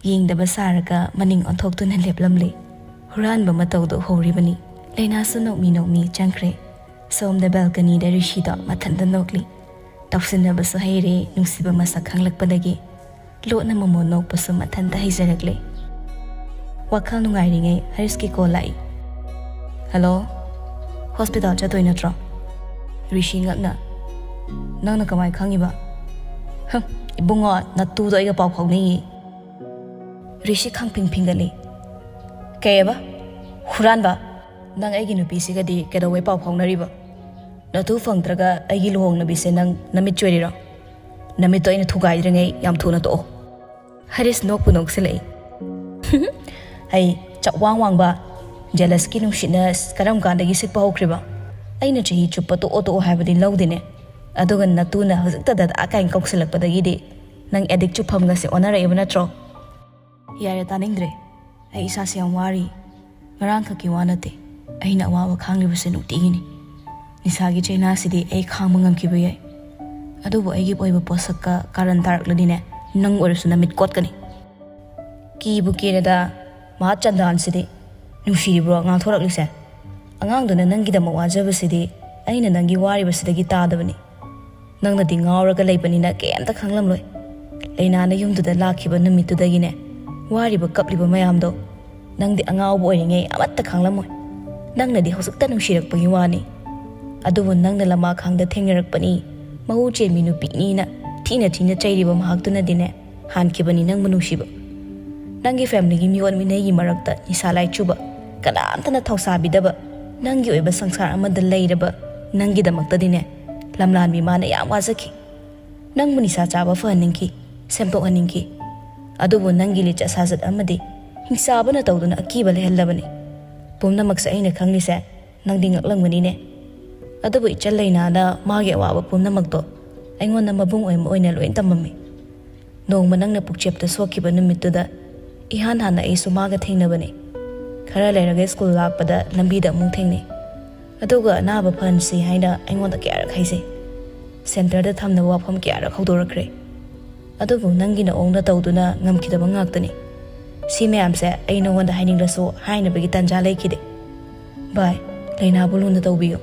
ꯌꯦꯡꯗꯕ ꯁꯥꯔꯒ ꯃꯅꯤꯡ ꯑꯣꯟꯊꯣꯛꯇꯨꯅ ꯂꯦꯞꯂꯝꯂꯦ꯫ ꯍꯨꯔꯥꯟꯕ ꯃꯇꯧꯗꯣ ꯍꯧꯔꯤꯕꯅꯤ꯫ ꯂꯩꯅꯥꯁꯨ ꯅꯣꯛꯃꯤ ꯅꯣꯛꯃꯤ ꯆꯪꯈ꯭ꯔꯦ꯫ ꯁꯣꯝꯗ ꯕꯦꯜꯀꯅꯤꯗ ꯔꯤꯁꯤꯗꯣ ꯃꯊꯟꯇ ꯅꯣꯛꯂꯤ꯫ ꯇꯧꯁꯤꯟꯅꯕꯁꯨ ꯍꯩꯔꯦ, ꯅꯨꯡꯁꯤꯕ ꯃꯁꯛ ꯈꯪꯂꯛꯄꯗꯒꯤ꯫ ꯂꯣꯠꯅ ꯃꯣꯃꯣꯟ ꯅꯣꯛꯄꯁꯨ ꯃꯊꯟꯇ ꯍꯩꯖꯔꯛꯂꯦ꯫ ꯋꯥꯈꯜ ꯅꯨꯡꯉꯥꯏꯔꯤꯉꯩ ꯍꯔꯤꯁꯀꯤ ꯀꯣꯜ ꯂꯥꯛꯏ꯫ "ꯍꯜꯂꯣ, ꯍꯣꯁꯄꯤꯇꯥꯜ ꯆꯠꯇꯣꯏ ꯅꯠꯇ꯭ꯔꯣ?" ꯔꯤꯁꯤ ꯉꯛꯅ꯫ "ꯅꯪꯅ ꯀꯃꯥꯏ ꯈꯪꯉꯤꯕ?" "ꯍꯝ, ꯏꯕꯨꯡꯉꯣ, ꯅꯇꯨꯗꯣ ꯑꯩꯒ ꯄꯥꯎ ꯐꯥꯎꯅꯩꯌꯦ꯫" ꯔꯤꯁꯤ ꯈꯪꯐꯤꯡ ꯐꯤꯡꯒꯠꯂꯤ꯫ "ꯀꯩꯑꯕ? ꯍꯨꯔꯥꯟꯕ? ꯅꯪ ꯑꯩꯒꯤ ꯅꯨꯄꯤꯁꯤꯒꯗꯤ ꯀꯩꯗꯧꯕꯩ ꯄꯥꯎ ꯐꯥꯎꯅꯔꯤꯕ? ꯅꯇꯨ ꯐꯪꯗ꯭ꯔꯒ ꯑꯩꯒꯤ ꯂꯨꯍꯣꯡꯅꯕꯤꯁꯦ ꯅꯪ ꯅꯃꯤꯠ ꯆꯣꯏꯔꯤꯔꯣ? ꯅꯃꯤꯠꯇꯣ ꯑꯩꯅ ꯊꯨꯒꯥꯏꯗ꯭ꯔꯤꯉꯩ ꯌꯥꯝ ꯊꯨꯅ ꯇꯣꯛꯑꯣ꯫" ꯍꯔꯤꯁ ꯅꯣꯛꯄꯨ ꯅꯣꯛꯁꯤꯜꯂꯛꯏ꯫ "ꯑꯩ ꯆꯥꯛꯋꯥꯡ ꯋꯥꯡꯕ, ꯖꯦꯂꯁꯀꯤ ꯅꯨꯡꯁꯤꯠꯅ ꯀꯔꯝ ꯀꯥꯟꯗꯒꯤ ꯁꯤꯠꯄ ꯍꯧꯈ꯭ꯔꯤꯕ? ꯑꯩꯅ ꯆꯍꯤ ꯆꯨꯞꯄ ꯇꯣꯛꯑꯣ ꯇꯣꯛꯑꯣ ꯍꯥꯏꯕꯗꯤ ꯂꯧꯗꯦꯅꯦ꯫ ꯑꯗꯨꯒ ꯅꯇꯨꯅ ꯍꯧꯖꯤꯛꯇ ꯗꯗꯥ ꯀꯥꯏꯅ ꯀꯧꯁꯤꯜꯂꯛꯄꯗꯒꯤꯗꯤ ꯅꯪ ꯑꯦꯗꯤꯛ ꯆꯨꯐꯝꯒꯁꯦ ꯑꯣꯟꯅꯔꯛꯏꯕ ꯅꯠꯇ꯭ꯔꯣ?" "ꯌꯥꯔꯦ, ꯇꯥꯅꯤꯡꯗ꯭ꯔꯦ꯫ ꯑꯩ ꯏꯁꯥꯁꯦ ꯌꯥꯝ ꯋꯥꯔꯤ꯫ ꯉꯔꯥꯡꯈꯛꯀꯤ ꯋꯥ ꯅꯠꯇꯦ꯫ ꯑꯩꯅ ꯑꯋꯥꯕ ꯈꯥꯡꯂꯤꯕꯁꯦ ꯅꯨꯡꯇꯤꯒꯤꯅꯤ꯫ ꯅꯤꯁꯥꯒꯤ ꯆꯩꯅꯥꯁꯤꯗꯤ ꯑꯩ ꯈꯥꯡꯕ ꯉꯝꯈꯤꯕ ꯌꯥꯏ꯫ ꯑꯗꯨꯕꯨ ꯑꯩꯒꯤ ꯑꯣꯏꯕ ꯄꯣꯠꯁꯛꯀ ꯀꯥꯔꯟ ꯇꯥꯔꯛꯂꯗꯤꯅꯦ, ꯅꯪ ꯑꯣꯏꯔꯁꯨ ꯅꯃꯤꯠ ꯀꯣꯠꯀꯅꯤ꯫" "ꯀꯤꯕꯨ ꯀꯤꯔꯦꯗ, ꯃꯍꯥ ꯆꯟꯗꯥꯟꯁꯤꯗꯤ꯫ ꯅꯨꯡꯁꯤꯔꯤꯕ꯭ꯔꯣ ꯉꯥꯡꯊꯣꯔꯛꯂꯤꯁꯦ? ꯑꯉꯥꯡꯗꯨꯅ ꯅꯪꯒꯤꯗꯃꯛ ꯋꯥꯖꯕꯁꯤꯗꯤ ꯑꯩꯅ ꯅꯪꯒꯤ ꯋꯥꯔꯤꯕꯁꯤꯗꯒꯤ ꯇꯥꯗꯕꯅꯤ꯫ ꯅꯪꯅꯗꯤ ꯉꯥꯎꯔꯒ ꯂꯩꯕꯅꯤꯅ ꯀꯩꯝꯇ ꯈꯪꯂꯝꯂꯣꯏ꯫ ꯂꯩꯅꯥꯅ ꯌꯨꯝꯗꯨꯗ ꯂꯥꯛꯈꯤꯕ ꯅꯨꯃꯤꯠꯇꯨꯗꯒꯤꯅꯦ, ꯋꯥꯔꯤꯕ ꯀꯞꯂꯤꯕ ꯃꯌꯥꯝꯗꯣ ꯅꯪꯗꯤ ꯑꯉꯥꯎꯕ ꯑꯣꯏꯔꯤꯉꯩ ꯑꯃꯠꯇ ꯈꯪꯂꯝꯃꯣꯏ꯫ ꯅꯪꯅꯗꯤ ꯍꯧꯖꯤꯛꯇ ꯅꯨꯡꯁꯤꯔꯛꯄꯒꯤ ꯋꯥꯅꯤ꯫ ꯑꯗꯨꯕꯨ ꯅꯪꯅ ꯂꯃꯥꯈꯥꯡꯗ ꯊꯦꯡꯅꯔꯛꯄꯅꯤ, ꯃꯍꯨ ꯆꯦꯟꯕꯤ ꯅꯨꯄꯤꯅꯤꯅ ꯊꯤꯅ ꯊꯤꯅ ꯆꯩꯔꯤꯕ ꯃꯍꯥꯛꯇꯨꯅꯗꯤꯅꯦ ꯍꯥꯟꯈꯤꯕꯅꯤ ꯅꯪꯕꯨ ꯅꯨꯡꯁꯤꯕ꯫ ꯅꯪꯒꯤ ꯐꯦꯃꯤꯂꯤꯒꯤ ꯃꯤꯑꯣꯠ ꯃꯤꯅꯩꯒꯤ ꯃꯔꯛꯇ ꯅꯤꯁꯥ ꯂꯥꯏꯆꯨꯕ, ꯀꯅꯥꯝꯇꯅ ꯊꯧꯁꯥꯕꯤꯗꯕ, ꯅꯪꯒꯤ ꯑꯣꯏꯕ ꯁꯪꯁꯥꯔ ꯑꯃꯗ ꯂꯩꯔꯕ ꯅꯪꯒꯤꯗꯃꯛꯇꯗꯤꯅꯦ ꯂꯝꯂꯥꯟꯕꯤ ꯃꯥꯅ ꯌꯥꯝ ꯋꯥꯖꯈꯤ꯫ ꯅꯪꯕꯨ ꯅꯤꯁꯥ ꯆꯥꯕ ꯐꯍꯟꯅꯤꯡꯈꯤ, ꯁꯦꯝꯗꯣꯛꯍꯟꯅꯤꯡꯈꯤ꯫ ꯑꯗꯨꯕꯨ ꯅꯪꯒꯤ ꯂꯤꯆꯠ ꯁꯥꯖꯠ ꯑꯃꯗꯤ ꯍꯤꯡꯁꯥꯕꯅ ꯇꯧꯗꯨꯅ ꯑꯀꯤꯕ ꯂꯩꯍꯜꯂꯕꯅꯤ꯫ ꯄꯨꯝꯅꯃꯛꯁꯦ ꯑꯩꯅ ꯈꯪꯂꯤꯁꯦ ꯅꯪꯗꯤ ꯉꯛꯂꯝꯒꯅꯤꯅꯦ꯫ ꯑꯗꯨꯕꯨ ꯏꯆꯜ ꯂꯩꯅꯥꯅ ꯃꯥꯒꯤ ꯑꯋꯥꯕ ꯄꯨꯝꯅꯃꯛꯇꯣ ꯑꯩꯉꯣꯟꯗ ꯃꯕꯨꯡ ꯑꯣꯏꯃ ꯑꯣꯏꯅ ꯂꯣꯏ ꯇꯝꯃꯝꯃꯤ꯫ ꯅꯣꯡꯃ ꯅꯪꯅ ꯄꯨꯛꯆꯦꯞꯇ ꯁꯣꯛꯈꯤꯕ ꯅꯨꯃꯤꯠꯇꯨꯗ ꯏꯍꯥꯟ ꯍꯥꯟꯅ ꯑꯩꯁꯨ ꯃꯥꯒ ꯊꯦꯡꯅꯕꯅꯤ꯫ ꯈꯔ ꯂꯩꯔꯒ ꯁ꯭ꯀꯨꯜ ꯂꯥꯛꯄꯗ ꯂꯝꯕꯤꯗ ꯑꯃꯨꯛ ꯊꯦꯡꯅꯩ꯫ ꯑꯗꯨꯒ ꯑꯅꯥꯕ ꯐꯍꯟꯁꯤ ꯍꯥꯏꯅ ꯑꯩꯉꯣꯟꯗ ꯀꯌꯥꯔꯛ ꯍꯥꯏꯖꯩ꯫ ꯁꯦꯟꯇꯔꯗ ꯊꯝꯅꯕ ꯋꯥꯐꯝ ꯀꯌꯥꯔꯛ ꯍꯧꯗꯣꯔꯛꯈ꯭ꯔꯦ꯫ ꯑꯗꯨꯕꯨ ꯅꯪꯒꯤ ꯅꯑꯣꯡꯗ ꯇꯧꯗꯨꯅ ꯉꯝꯈꯤꯗꯕ ꯉꯥꯛꯇꯅꯤ꯫ ꯁꯤ ꯃꯌꯥꯝꯁꯦ ꯑꯩ ꯅꯉꯣꯟꯗ ꯍꯥꯏꯅꯤꯡꯂꯁꯨ ꯍꯥꯏꯅꯕꯒꯤ ꯇꯥꯟꯖꯥ ꯂꯩꯈꯤꯗꯦ꯫ ꯚꯥꯏ, ꯂꯩꯅꯥꯕꯨ ꯂꯨꯅ ꯇꯧꯕꯤꯌꯨ꯫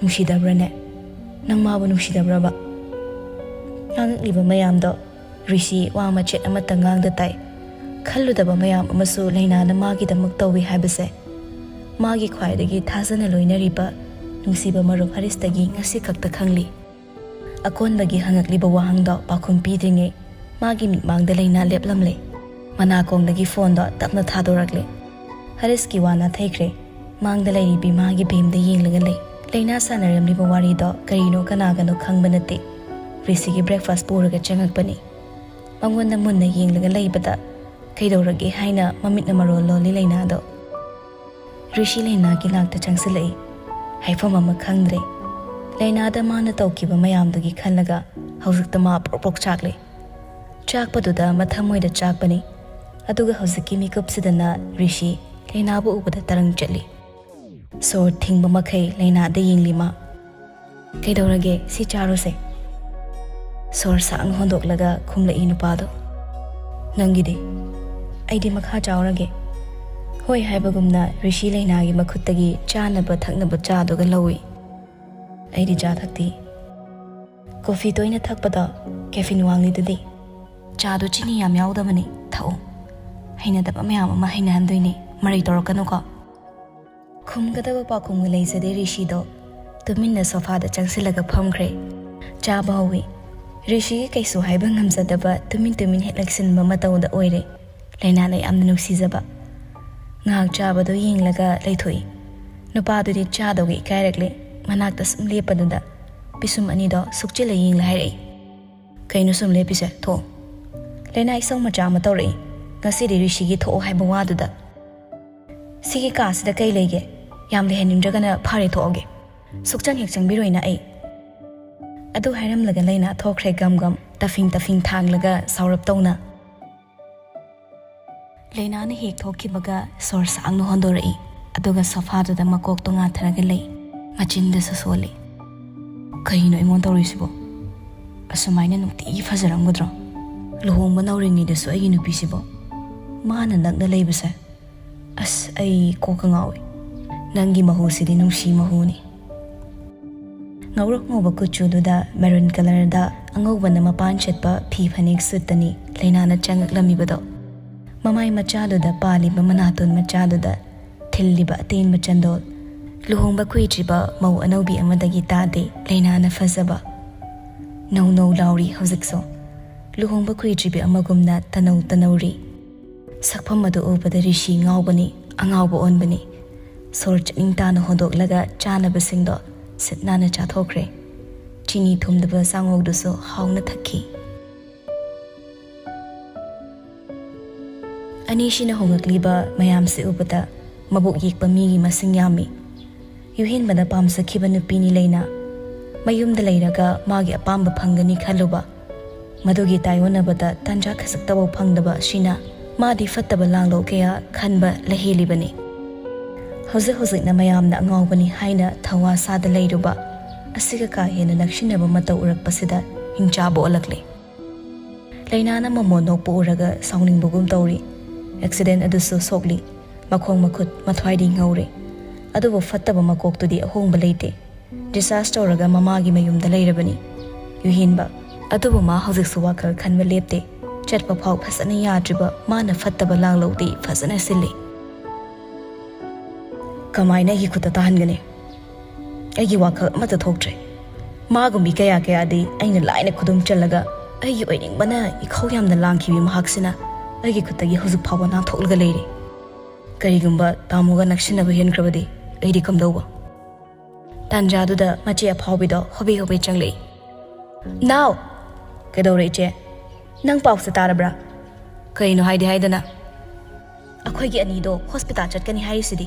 ꯅꯨꯡꯁꯤꯗꯕ꯭ꯔꯅꯦ? ꯅꯪ ꯃꯥꯕꯨ ꯅꯨꯡꯁꯤꯗꯕ꯭ꯔꯕ? ꯉꯥꯡꯉꯛꯂꯤꯕ ꯃꯌꯥꯝꯗꯣ ꯔꯤꯁꯤ ꯋꯥ ꯃꯆꯦꯠ ꯑꯃꯠꯇ ꯉꯥꯡꯗ ꯇꯥꯏ꯫ ꯈꯜꯂꯨꯗꯕ ꯃꯌꯥꯝ ꯑꯃꯁꯨ ꯂꯩꯅꯥꯅ ꯃꯥꯒꯤꯗꯃꯛ ꯇꯧꯏ ꯍꯥꯏꯕꯁꯦ ꯃꯥꯒꯤ ꯈ꯭ꯋꯥꯏꯗꯒꯤ ꯊꯥꯖꯅ ꯂꯣꯏꯅꯔꯤꯕ ꯅꯨꯡꯁꯤꯕ ꯃꯔꯨꯞ ꯍꯔꯤꯁꯇꯒꯤ ꯉꯁꯤ ꯈꯛꯇ ꯈꯪꯂꯤ꯫ ꯑꯀꯣꯟꯕꯒꯤ ꯍꯪꯉꯛꯂꯤꯕ ꯋꯥꯍꯪꯗꯣ ꯄꯥꯎꯈꯨꯝ ꯄꯤꯗ꯭ꯔꯤꯉꯩ ꯃꯥꯒꯤ ꯃꯤꯠꯃꯥꯡꯗ ꯂꯩꯅꯥ ꯂꯦꯞꯂꯝꯂꯦ꯫ ꯃꯅꯥꯀꯣꯡꯗꯒꯤ ꯐꯣꯟꯗꯣ ꯇꯞꯅ ꯊꯥꯗꯣꯔꯛꯂꯦ꯫ ꯍꯔꯤꯁꯀꯤ ꯋꯥ ꯅꯥꯊꯩꯈ꯭ꯔꯦ꯫ ꯃꯥꯡꯗ ꯂꯩꯔꯤꯕꯤ ꯃꯥꯒꯤ ꯕꯦꯝꯗ ꯌꯦꯡꯂꯒ ꯂꯩ꯫ ꯂꯩꯅꯥ ꯁꯥꯟꯅꯔꯝꯂꯤꯕ ꯋꯥꯔꯤꯗꯣ ꯀꯔꯤꯅꯣ ꯀꯅꯥꯒꯅꯣ ꯈꯪꯕ ꯅꯠꯇꯦ꯫ ꯔꯤꯁꯤꯒꯤ ꯕ꯭ꯔꯦꯛꯐꯥꯁ ꯄꯨꯔꯒ ꯆꯪꯉꯛꯄꯅꯤ꯫ ꯃꯉꯣꯟꯗ ꯃꯨꯟꯅ ꯌꯦꯡꯂꯒ ꯂꯩꯕꯗ ꯀꯩꯗꯧꯔꯒꯦ ꯍꯥꯏꯅ ꯃꯃꯤꯠꯅ ꯃꯔꯣꯜ ꯂꯣꯜꯂꯤ ꯂꯩꯅꯥꯗꯣ꯫ ꯔꯤꯁꯤ ꯂꯩꯅꯥꯒꯤ ꯅꯥꯛꯇ ꯆꯪꯁꯤꯜꯂꯛꯏ꯫ ꯍꯥꯏꯐꯝ ꯑꯃ ꯈꯪꯗ꯭ꯔꯦ꯫ ꯂꯩꯅꯥꯗ ꯃꯥꯅ ꯇꯧꯈꯤꯕ ꯃꯌꯥꯝꯗꯨꯒꯤ ꯈꯜꯂꯒ ꯍꯧꯖꯤꯛꯇ ꯃꯥ ꯄ꯭ꯔꯣꯛ ꯄ꯭ꯔꯣꯛ ꯆꯥꯛꯂꯦ꯫ ꯆꯥꯛꯄꯗꯨꯗ ꯃꯊꯃꯣꯏꯗ ꯆꯥꯛꯄꯅꯤ꯫ ꯑꯗꯨꯒ ꯍꯧꯖꯤꯛꯀꯤ ꯃꯤꯀꯨꯞꯁꯤꯗꯅ ꯔꯤꯁꯤ ꯂꯩꯅꯥꯕꯨ ꯎꯕꯗ ꯇꯔꯪ ꯆꯠꯂꯤ꯫ ꯁꯣꯔ ꯊꯤꯡꯕ ꯃꯈꯩ ꯂꯩꯅꯥꯗ ꯌꯦꯡꯂꯤ ꯃꯥ꯫ "ꯀꯩꯗꯧꯔꯒꯦ? ꯁꯤ ꯆꯥꯔꯣꯁꯦ꯫" ꯁꯣꯔ ꯁꯥꯡꯅ ꯍꯣꯟꯗꯣꯛꯂꯒ ꯈꯨꯝꯂꯛꯏ ꯅꯨꯄꯥꯗꯣ꯫ "ꯅꯪꯒꯤꯗꯤ?" "ꯑꯩꯗꯤ ꯃꯈꯥ ꯆꯥꯎꯔꯒꯦ꯫" ꯍꯣꯏ ꯍꯥꯏꯕꯒꯨꯝꯅ ꯔꯤꯁꯤ ꯂꯩꯅꯥꯒꯤ ꯃꯈꯨꯠꯇꯒꯤ ꯆꯥꯅꯕ ꯊꯛꯅꯕ ꯆꯥꯗꯨꯒ ꯂꯧꯏ꯫ "ꯑꯩꯗꯤ ꯆꯥ ꯊꯛꯇꯦ꯫" "ꯀꯣꯐꯤ ꯇꯣꯏꯅ ꯊꯛꯄꯗꯣ ꯀꯦꯐꯤꯟ ꯋꯥꯡꯂꯤꯗꯨꯗꯤ꯫ ꯆꯥꯗꯣ ꯆꯤꯅꯤ ꯌꯥꯝ ꯌꯥꯎꯗꯕꯅꯤ, ꯊꯛꯑꯣ꯫ ꯍꯩꯅꯗꯕ ꯃꯌꯥꯝ ꯑꯃ ꯍꯩꯅꯍꯟꯗꯣꯏꯅꯤ, ꯃꯔꯩ ꯇꯧꯔꯛꯀꯅꯨꯀꯣ꯫" ꯈꯨꯝꯒꯗꯕ ꯄꯥꯎꯈꯨꯝꯒ ꯂꯩꯖꯗꯦ ꯔꯤꯁꯤꯗꯣ꯫ ꯇꯨꯃꯤꯟꯅ ꯁꯣꯐꯥꯗ ꯆꯪꯁꯤꯜꯂꯒ ꯐꯝꯈ꯭ꯔꯦ꯫ ꯆꯥꯕ ꯍꯧꯏ꯫ ꯔꯤꯁꯤꯒꯤ ꯀꯩꯁꯨ ꯍꯥꯏꯕ ꯉꯝꯖꯗꯕ ꯇꯨꯃꯤꯟ ꯇꯨꯃꯤꯟ ꯍꯦꯛ ꯂꯩꯁꯤꯟꯕ ꯃꯇꯧꯗ ꯑꯣꯏꯔꯦ꯫ ꯂꯩꯅꯥꯅ ꯌꯥꯝꯅ ꯅꯨꯡꯁꯤꯖꯕ꯫ ꯉꯥꯏꯍꯥꯛ ꯆꯥꯕꯗꯨ ꯌꯦꯡꯂꯒ ꯂꯩꯊꯣꯛꯏ꯫ ꯅꯨꯄꯥꯗꯨꯗꯤ ꯆꯥꯗꯧꯒꯤ ꯏꯀꯥꯏꯔꯛꯂꯦ꯫ ꯃꯅꯥꯛꯇ ꯁꯨꯝ ꯂꯦꯞꯄꯗꯨꯗ ꯄꯤꯁꯨꯝ ꯑꯅꯤꯗꯣ ꯁꯨꯛꯆꯤꯜꯂ ꯌꯦꯡꯂ ꯍꯥꯏꯔꯛꯏ꯫ "ꯀꯩꯅꯣ ꯁꯨꯝ ꯂꯦꯞꯄꯤꯁꯦ? ꯊꯣꯛꯑꯣ꯫" ꯂꯩꯅꯥ ꯏꯁꯧ ꯃꯆꯥ ꯑꯃ ꯇꯧꯔꯛꯏ꯫ ꯉꯁꯤꯗꯤ ꯔꯤꯁꯤꯒꯤ ꯊꯣꯛꯑꯣ ꯍꯥꯏꯕ ꯋꯥꯗꯨꯗ꯫ "ꯁꯤꯒꯤ ꯀꯥꯁꯤꯗ ꯀꯩ ꯂꯩꯒꯦ? ꯌꯥꯝ ꯂꯩꯍꯟꯅꯤꯡꯗ꯭ꯔꯒꯅ ꯐꯔꯦ, ꯊꯣꯛꯑꯒꯦ꯫ ꯁꯨꯛꯆꯪ ꯍꯦꯛ ꯆꯪꯕꯤꯔꯣꯏꯅ ꯑꯩ꯫" ꯑꯗꯨ ꯍꯥꯏꯔꯝꯂꯒ ꯂꯩꯅꯥ ꯊꯣꯛꯈ꯭ꯔꯦ ꯒꯝ ꯒꯝ꯫ ꯇꯐꯤꯡ ꯇꯐꯤꯡ ꯊꯥꯡꯂꯒ ꯁꯥꯎꯔꯞ ꯇꯧꯅ꯫ ꯂꯩꯅꯥꯅ ꯍꯦꯛ ꯊꯣꯛꯈꯤꯕꯒ ꯁꯣꯔ ꯁꯥꯡꯅ ꯍꯣꯟꯗꯣꯔꯛꯏ, ꯑꯗꯨꯒ ꯁꯣꯐꯥꯗꯨꯗ ꯃꯀꯣꯛꯇꯣ ꯉꯥꯊꯔꯒ ꯂꯩ꯫ ꯃꯆꯤꯟꯗꯁꯨ ꯁꯣꯜꯂꯤ꯫ "ꯀꯩꯅꯣ ꯑꯩꯉꯣꯟꯗ ꯇꯧꯔꯤꯁꯤꯕꯣ? ꯑꯁꯨꯃꯥꯏꯅ ꯅꯨꯡꯇꯤꯒꯤ ꯐꯖꯔꯝꯒꯗ꯭ꯔꯣ? ꯂꯨꯍꯣꯡꯕ ꯅꯧꯔꯤꯉꯩꯗꯁꯨ ꯑꯩꯒꯤ ꯅꯨꯄꯤꯁꯤꯕꯣ ꯃꯥꯅ ꯅꯛꯅ ꯂꯩꯕꯁꯦ꯫ ꯑꯁ, ꯑꯩ ꯀꯣꯛꯀ ꯉꯥꯎꯏ꯫ ꯅꯪꯒꯤ ꯃꯍꯨꯁꯤꯗꯤ ꯅꯨꯡꯁꯤ ꯃꯍꯨꯅꯤ꯫" ꯉꯧꯔꯣꯛ ꯉꯧꯕ ꯀꯨꯆꯨꯗꯨꯗ ꯃꯦꯔꯨꯟ ꯀꯂꯔꯗ ꯑꯉꯧꯕꯅ ꯃꯄꯥꯟ ꯆꯠꯄ ꯐꯤ ꯐꯅꯦꯛ ꯁꯨꯠꯇꯅꯤ ꯂꯩꯅꯥꯅ ꯆꯪꯉꯛꯂꯝꯃꯤꯕꯗꯣ꯫ ꯃꯃꯥꯏ ꯃꯆꯥꯗꯨꯗ ꯄꯥꯜꯂꯤꯕ ꯃꯅꯥꯇꯣꯟ ꯃꯆꯥꯗꯨꯗ ꯊꯤꯜꯂꯤꯕ ꯑꯇꯦꯟꯕ ꯆꯟꯗꯣꯜ꯫ ꯂꯨꯍꯣꯡꯕ ꯀꯨꯏꯗ꯭ꯔꯤꯕ ꯃꯧ ꯑꯅꯧꯕꯤ ꯑꯃꯗꯒꯤ ꯇꯥꯗꯦ ꯂꯩꯅꯥꯅ ꯐꯖꯕ꯫ ꯅꯧ ꯅꯧ ꯂꯥꯎꯔꯤ ꯍꯧꯖꯤꯛꯁꯨ꯫ ꯂꯨꯍꯣꯡꯕ ꯀꯨꯏꯗ꯭ꯔꯤꯕꯤ ꯑꯃꯒꯨꯝꯅ ꯇꯅꯧ ꯇꯅꯧꯔꯤ꯫ ꯁꯛꯐꯝ ꯑꯗꯨ ꯎꯕꯗ ꯔꯤꯁꯤ ꯉꯥꯎꯕꯅꯤ, ꯑꯉꯥꯎꯕ ꯑꯣꯟꯕꯅꯤ꯫ ꯁꯣꯔ ꯆꯠꯅꯤꯡ ꯇꯥꯅ ꯍꯣꯟꯗꯣꯛꯂꯒ ꯆꯥꯅꯕꯁꯤꯡꯗꯣ ꯁꯤꯠ ꯅꯥꯟꯅ ꯆꯥꯊꯣꯛꯈ꯭ꯔꯦ꯫ ꯆꯤꯅꯤ ꯊꯨꯝꯗꯕ ꯆꯥꯉꯧꯗꯨꯁꯨ ꯍꯥꯎꯅ ꯊꯛꯈꯤ꯫ ꯑꯅꯤꯁꯤꯅ ꯍꯣꯡꯂꯛꯂꯤꯕ ꯃꯌꯥꯝꯁꯤ ꯎꯕꯗ ꯃꯕꯨꯛ ꯌꯦꯛꯄ ꯃꯤꯒꯤ ꯃꯁꯤꯡ ꯌꯥꯝꯃꯤ꯫ ꯌꯨꯍꯦꯟꯕꯅ ꯄꯥꯝꯖꯈꯤꯕ ꯅꯨꯄꯤꯅꯤ ꯂꯩꯅꯥ꯫ ꯃꯌꯨꯝꯗ ꯂꯩꯔꯒ ꯃꯥꯒꯤ ꯑꯄꯥꯝꯕ ꯐꯪꯒꯅꯤ ꯈꯜꯂꯨꯕ꯫ ꯃꯗꯨꯒꯤ ꯇꯥꯏꯑꯣꯟꯅꯕꯗ ꯇꯥꯟꯖꯥ ꯈꯖꯤꯛꯇꯐꯥꯎ ꯐꯪꯗꯕ ꯑꯁꯤꯅ ꯃꯥꯗꯤ ꯐꯠꯇꯕ ꯂꯥꯡꯂꯧ ꯀꯌꯥ ꯈꯟꯕ ꯂꯩꯍꯦꯜꯂꯤꯕꯅꯤ꯫ ꯍꯧꯖꯤꯛ ꯍꯧꯖꯤꯛꯅ ꯃꯌꯥꯝꯅ ꯑꯉꯥꯎꯕꯅꯤ ꯍꯥꯏꯅ ꯊꯧꯋꯥ ꯁꯥꯗ ꯂꯩꯔꯨꯕ ꯑꯁꯤꯒ ꯀꯥ ꯍꯦꯟꯅ ꯅꯛꯁꯤꯟꯅꯕ ꯃꯇꯧ ꯎꯔꯛꯄꯁꯤꯗ ꯍꯤꯡꯆꯥꯕ ꯑꯣꯜꯂꯛꯂꯦ꯫ ꯂꯩꯅꯥꯅ ꯃꯃꯣꯟ ꯅꯣꯛꯄ ꯎꯔꯒ ꯁꯥꯎꯅꯤꯡꯕꯒꯨꯝ ꯇꯧꯔꯤ꯫ ꯑꯦꯛꯁꯤꯗꯦꯟ ꯑꯗꯨꯁꯨ ꯁꯣꯛꯂꯤ꯫ ꯃꯈꯣꯡ ꯃꯈꯨꯠ ꯃꯊ꯭ꯋꯥꯏꯗꯤ ꯉꯧꯔꯦ꯫ ꯑꯗꯨꯕꯨ ꯐꯠꯇꯕ ꯃꯀꯣꯛꯇꯨꯗꯤ ꯑꯍꯣꯡꯕ ꯂꯩꯇꯦ꯫ ꯗꯤꯁꯆꯥꯔꯖ ꯇꯧꯔꯒ ꯃꯃꯥꯒꯤ ꯃꯌꯨꯝꯗ ꯂꯩꯔꯕꯅꯤ꯫ ꯌꯨꯍꯦꯟꯕ꯫ ꯑꯗꯨꯕꯨ ꯃꯥ ꯍꯧꯖꯤꯛꯁꯨ ꯋꯥꯈꯜ ꯈꯟꯕ ꯂꯦꯞꯇꯦ꯫ ꯆꯠꯄ ꯐꯥꯎ ꯐꯖꯅ ꯌꯥꯗ꯭ꯔꯤꯕ ꯃꯥꯅ ꯐꯠꯇꯕ ꯂꯥꯡꯂꯧꯗꯤ ꯐꯖꯅ ꯁꯤꯜꯂꯤ꯫ ꯀꯃꯥꯏꯅ ꯑꯩꯒꯤ ꯈꯨꯠꯇ ꯇꯥꯍꯟꯒꯅꯤ? ꯑꯩꯒꯤ ꯋꯥꯈꯜ ꯑꯃꯠꯇ ꯊꯣꯛꯇ꯭ꯔꯦ꯫ ꯃꯥꯒꯨꯝꯕꯤ ꯀꯌꯥ ꯀꯌꯥꯗꯤ ꯑꯩꯅ ꯂꯥꯏꯅ ꯈꯨꯗꯨꯝ ꯆꯜꯂꯒ ꯑꯩꯒꯤ ꯑꯣꯏꯅꯤꯡꯕꯅ ꯏꯈꯧ ꯌꯥꯝꯅ ꯂꯥꯡꯈꯤꯕꯤ ꯃꯍꯥꯛꯁꯤꯅ ꯑꯩꯒꯤ ꯈꯨꯠꯇꯒꯤ ꯍꯧꯖꯤꯛ ꯐꯥꯎꯕ ꯅꯥꯟꯊꯣꯛꯂꯒ ꯂꯩꯔꯤ꯫ ꯀꯔꯤꯒꯨꯝꯕ ꯇꯥꯃꯣꯒ ꯅꯛꯁꯤꯟꯅꯕ ꯍꯦꯟꯈ꯭ꯔꯕꯗꯤ ꯑꯩꯗꯤ ꯀꯝꯗꯧꯕ? ꯇꯥꯟꯖꯥꯗꯨꯗ ꯃꯆꯦ ꯑꯐꯥꯎꯕꯤꯗꯣ ꯍꯣꯕꯦ ꯍꯣꯕꯦ ꯆꯪꯂꯛꯏ꯫ "ꯅꯥꯎ!" "ꯀꯩꯗꯧꯔꯦ ꯏꯆꯦ? ꯅꯪ ꯄꯥꯎꯁꯦ ꯇꯥꯔꯕ꯭ꯔꯥ?" "ꯀꯩꯅꯣ ꯍꯥꯏꯗꯤ ꯍꯥꯏꯗꯅ?" "ꯑꯩꯈꯣꯏꯒꯤ ꯑꯅꯤꯗꯣ ꯍꯣꯁꯄꯤꯇꯥꯜ ꯆꯠꯀꯅꯤ ꯍꯥꯏꯔꯤꯁꯤꯗꯤ꯫"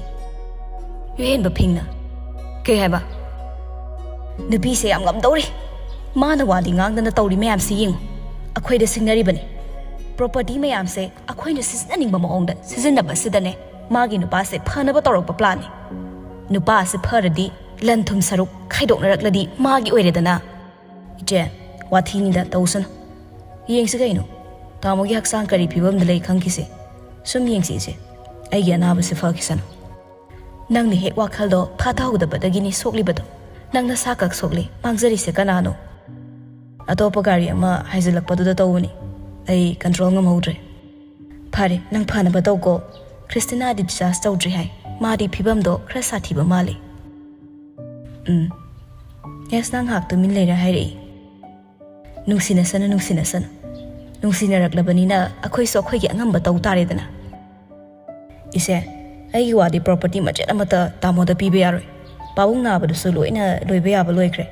ꯌꯨꯍꯦꯟꯕ ꯐꯤꯡꯅ꯫ "ꯀꯩ ꯍꯥꯏꯕ?" "ꯅꯨꯄꯤꯁꯦ ꯌꯥꯝ ꯉꯝꯗꯧꯔꯤ꯫" ꯃꯥꯅ ꯋꯥꯗꯤ ꯉꯥꯡꯗꯅ ꯇꯧꯔꯤ ꯃꯌꯥꯝꯁꯤ ꯌꯦꯡꯉꯨ꯫ ꯑꯩꯈꯣꯏꯗ ꯁꯤꯡꯅꯔꯤꯕꯅꯤ꯫ ꯄ꯭ꯔꯣꯄꯔꯇꯤ ꯃꯌꯥꯝꯁꯦ ꯑꯩꯈꯣꯏꯅ ꯁꯤꯖꯤꯟꯅꯅꯤꯡꯕ ꯃꯑꯣꯡꯗ ꯁꯤꯖꯤꯟꯅꯕꯁꯤꯗꯅꯦ ꯃꯥꯒꯤ ꯅꯨꯄꯥꯁꯦ ꯐꯅꯕ ꯇꯧꯔꯛꯄ ꯄ꯭ꯂꯥꯟꯅꯤ꯫ ꯅꯨꯄꯥꯁꯦ ꯐꯔꯗꯤ ꯂꯟ ꯊꯨꯝ ꯁꯔꯨꯛ ꯈꯥꯏꯗꯣꯛꯅꯔꯛꯂꯗꯤ ꯃꯥꯒꯤ ꯑꯣꯏꯔꯦꯗꯅ꯫ ꯏꯆꯦ, ꯋꯥꯊꯤꯅꯤꯗ, ꯇꯧꯁꯅꯨ꯫ ꯌꯦꯡꯁꯤ ꯀꯩꯅꯣ, ꯇꯥꯃꯣꯒꯤ ꯍꯛꯆꯥꯡ ꯀꯔꯤ ꯐꯤꯕꯝꯗ ꯂꯩ ꯈꯪꯈꯤꯁꯦ꯫ ꯁꯨꯝ ꯌꯦꯡꯁꯤ ꯏꯆꯦ, ꯑꯩꯒꯤ ꯑꯅꯥꯕꯁꯤ ꯐꯈꯤꯁꯅꯨ꯫ ꯅꯪꯅ ꯍꯦꯛ ꯋꯥꯈꯜꯗꯣ ꯐꯥꯊꯍꯧꯗꯕꯗꯒꯤꯅꯤ ꯁꯣꯛꯂꯤꯕꯗꯣ꯫ ꯅꯪ ꯅꯁꯥ ꯈꯛ ꯁꯣꯛꯂꯤ, ꯃꯥꯡꯖꯔꯤꯁꯦ ꯀꯅꯥꯅꯣ? ꯑꯇꯣꯞꯄ ꯒꯥꯔꯤ ꯑꯃ ꯍꯥꯏꯖꯤꯜꯂꯛꯄꯗꯨꯗ ꯇꯧꯕꯅꯤ꯫ ꯑꯩ ꯀꯟꯇ꯭ꯔꯣꯜ ꯉꯝꯍꯧꯗ꯭ꯔꯦ꯫ ꯐꯔꯦ, ꯅꯪ ꯐꯅꯕ ꯇꯧꯀꯣ꯫ ꯈ꯭ꯔꯤꯁꯇꯤꯅꯥꯗꯤ ꯗꯤꯁꯆꯥꯔꯖ ꯇꯧꯗ꯭ꯔꯤ ꯍꯥꯏ꯫ ꯃꯥꯗꯤ ꯐꯤꯕꯝꯗꯣ ꯈꯔ ꯁꯥꯊꯤꯕ ꯃꯥꯜꯂꯤ꯫ ꯎꯝ꯫ ꯌꯦꯁꯅ ꯉꯥꯏꯍꯥꯛ ꯇꯨꯃꯤꯟ ꯂꯩꯔ ꯍꯥꯏꯔꯛꯏ꯫ ꯅꯨꯡꯁꯤꯅꯁꯅꯨ, ꯅꯨꯡꯁꯤꯅꯁꯅꯨ꯫ ꯅꯨꯡꯁꯤꯅꯔꯛꯂꯕꯅꯤꯅ ꯑꯩꯈꯣꯏꯁꯨ ꯑꯩꯈꯣꯏꯒꯤ ꯑꯉꯝꯕ ꯇꯧ ꯇꯥꯔꯦꯗꯅ꯫ ꯏꯆꯦ, ꯑꯩꯒꯤ ꯋꯥꯗꯤ ꯄ꯭ꯔꯣꯄꯔꯇꯤ ꯃꯆꯦꯠ ꯑꯃꯠꯇ ꯇꯥꯃꯣꯗ ꯄꯤꯕ ꯌꯥꯔꯣꯏ꯫ ꯄꯥꯕꯨꯡ ꯅꯥꯕꯗꯨꯁꯨ ꯂꯣꯏꯅ ꯂꯣꯏꯕ ꯌꯥꯕ ꯂꯣꯏꯈ꯭ꯔꯦ꯫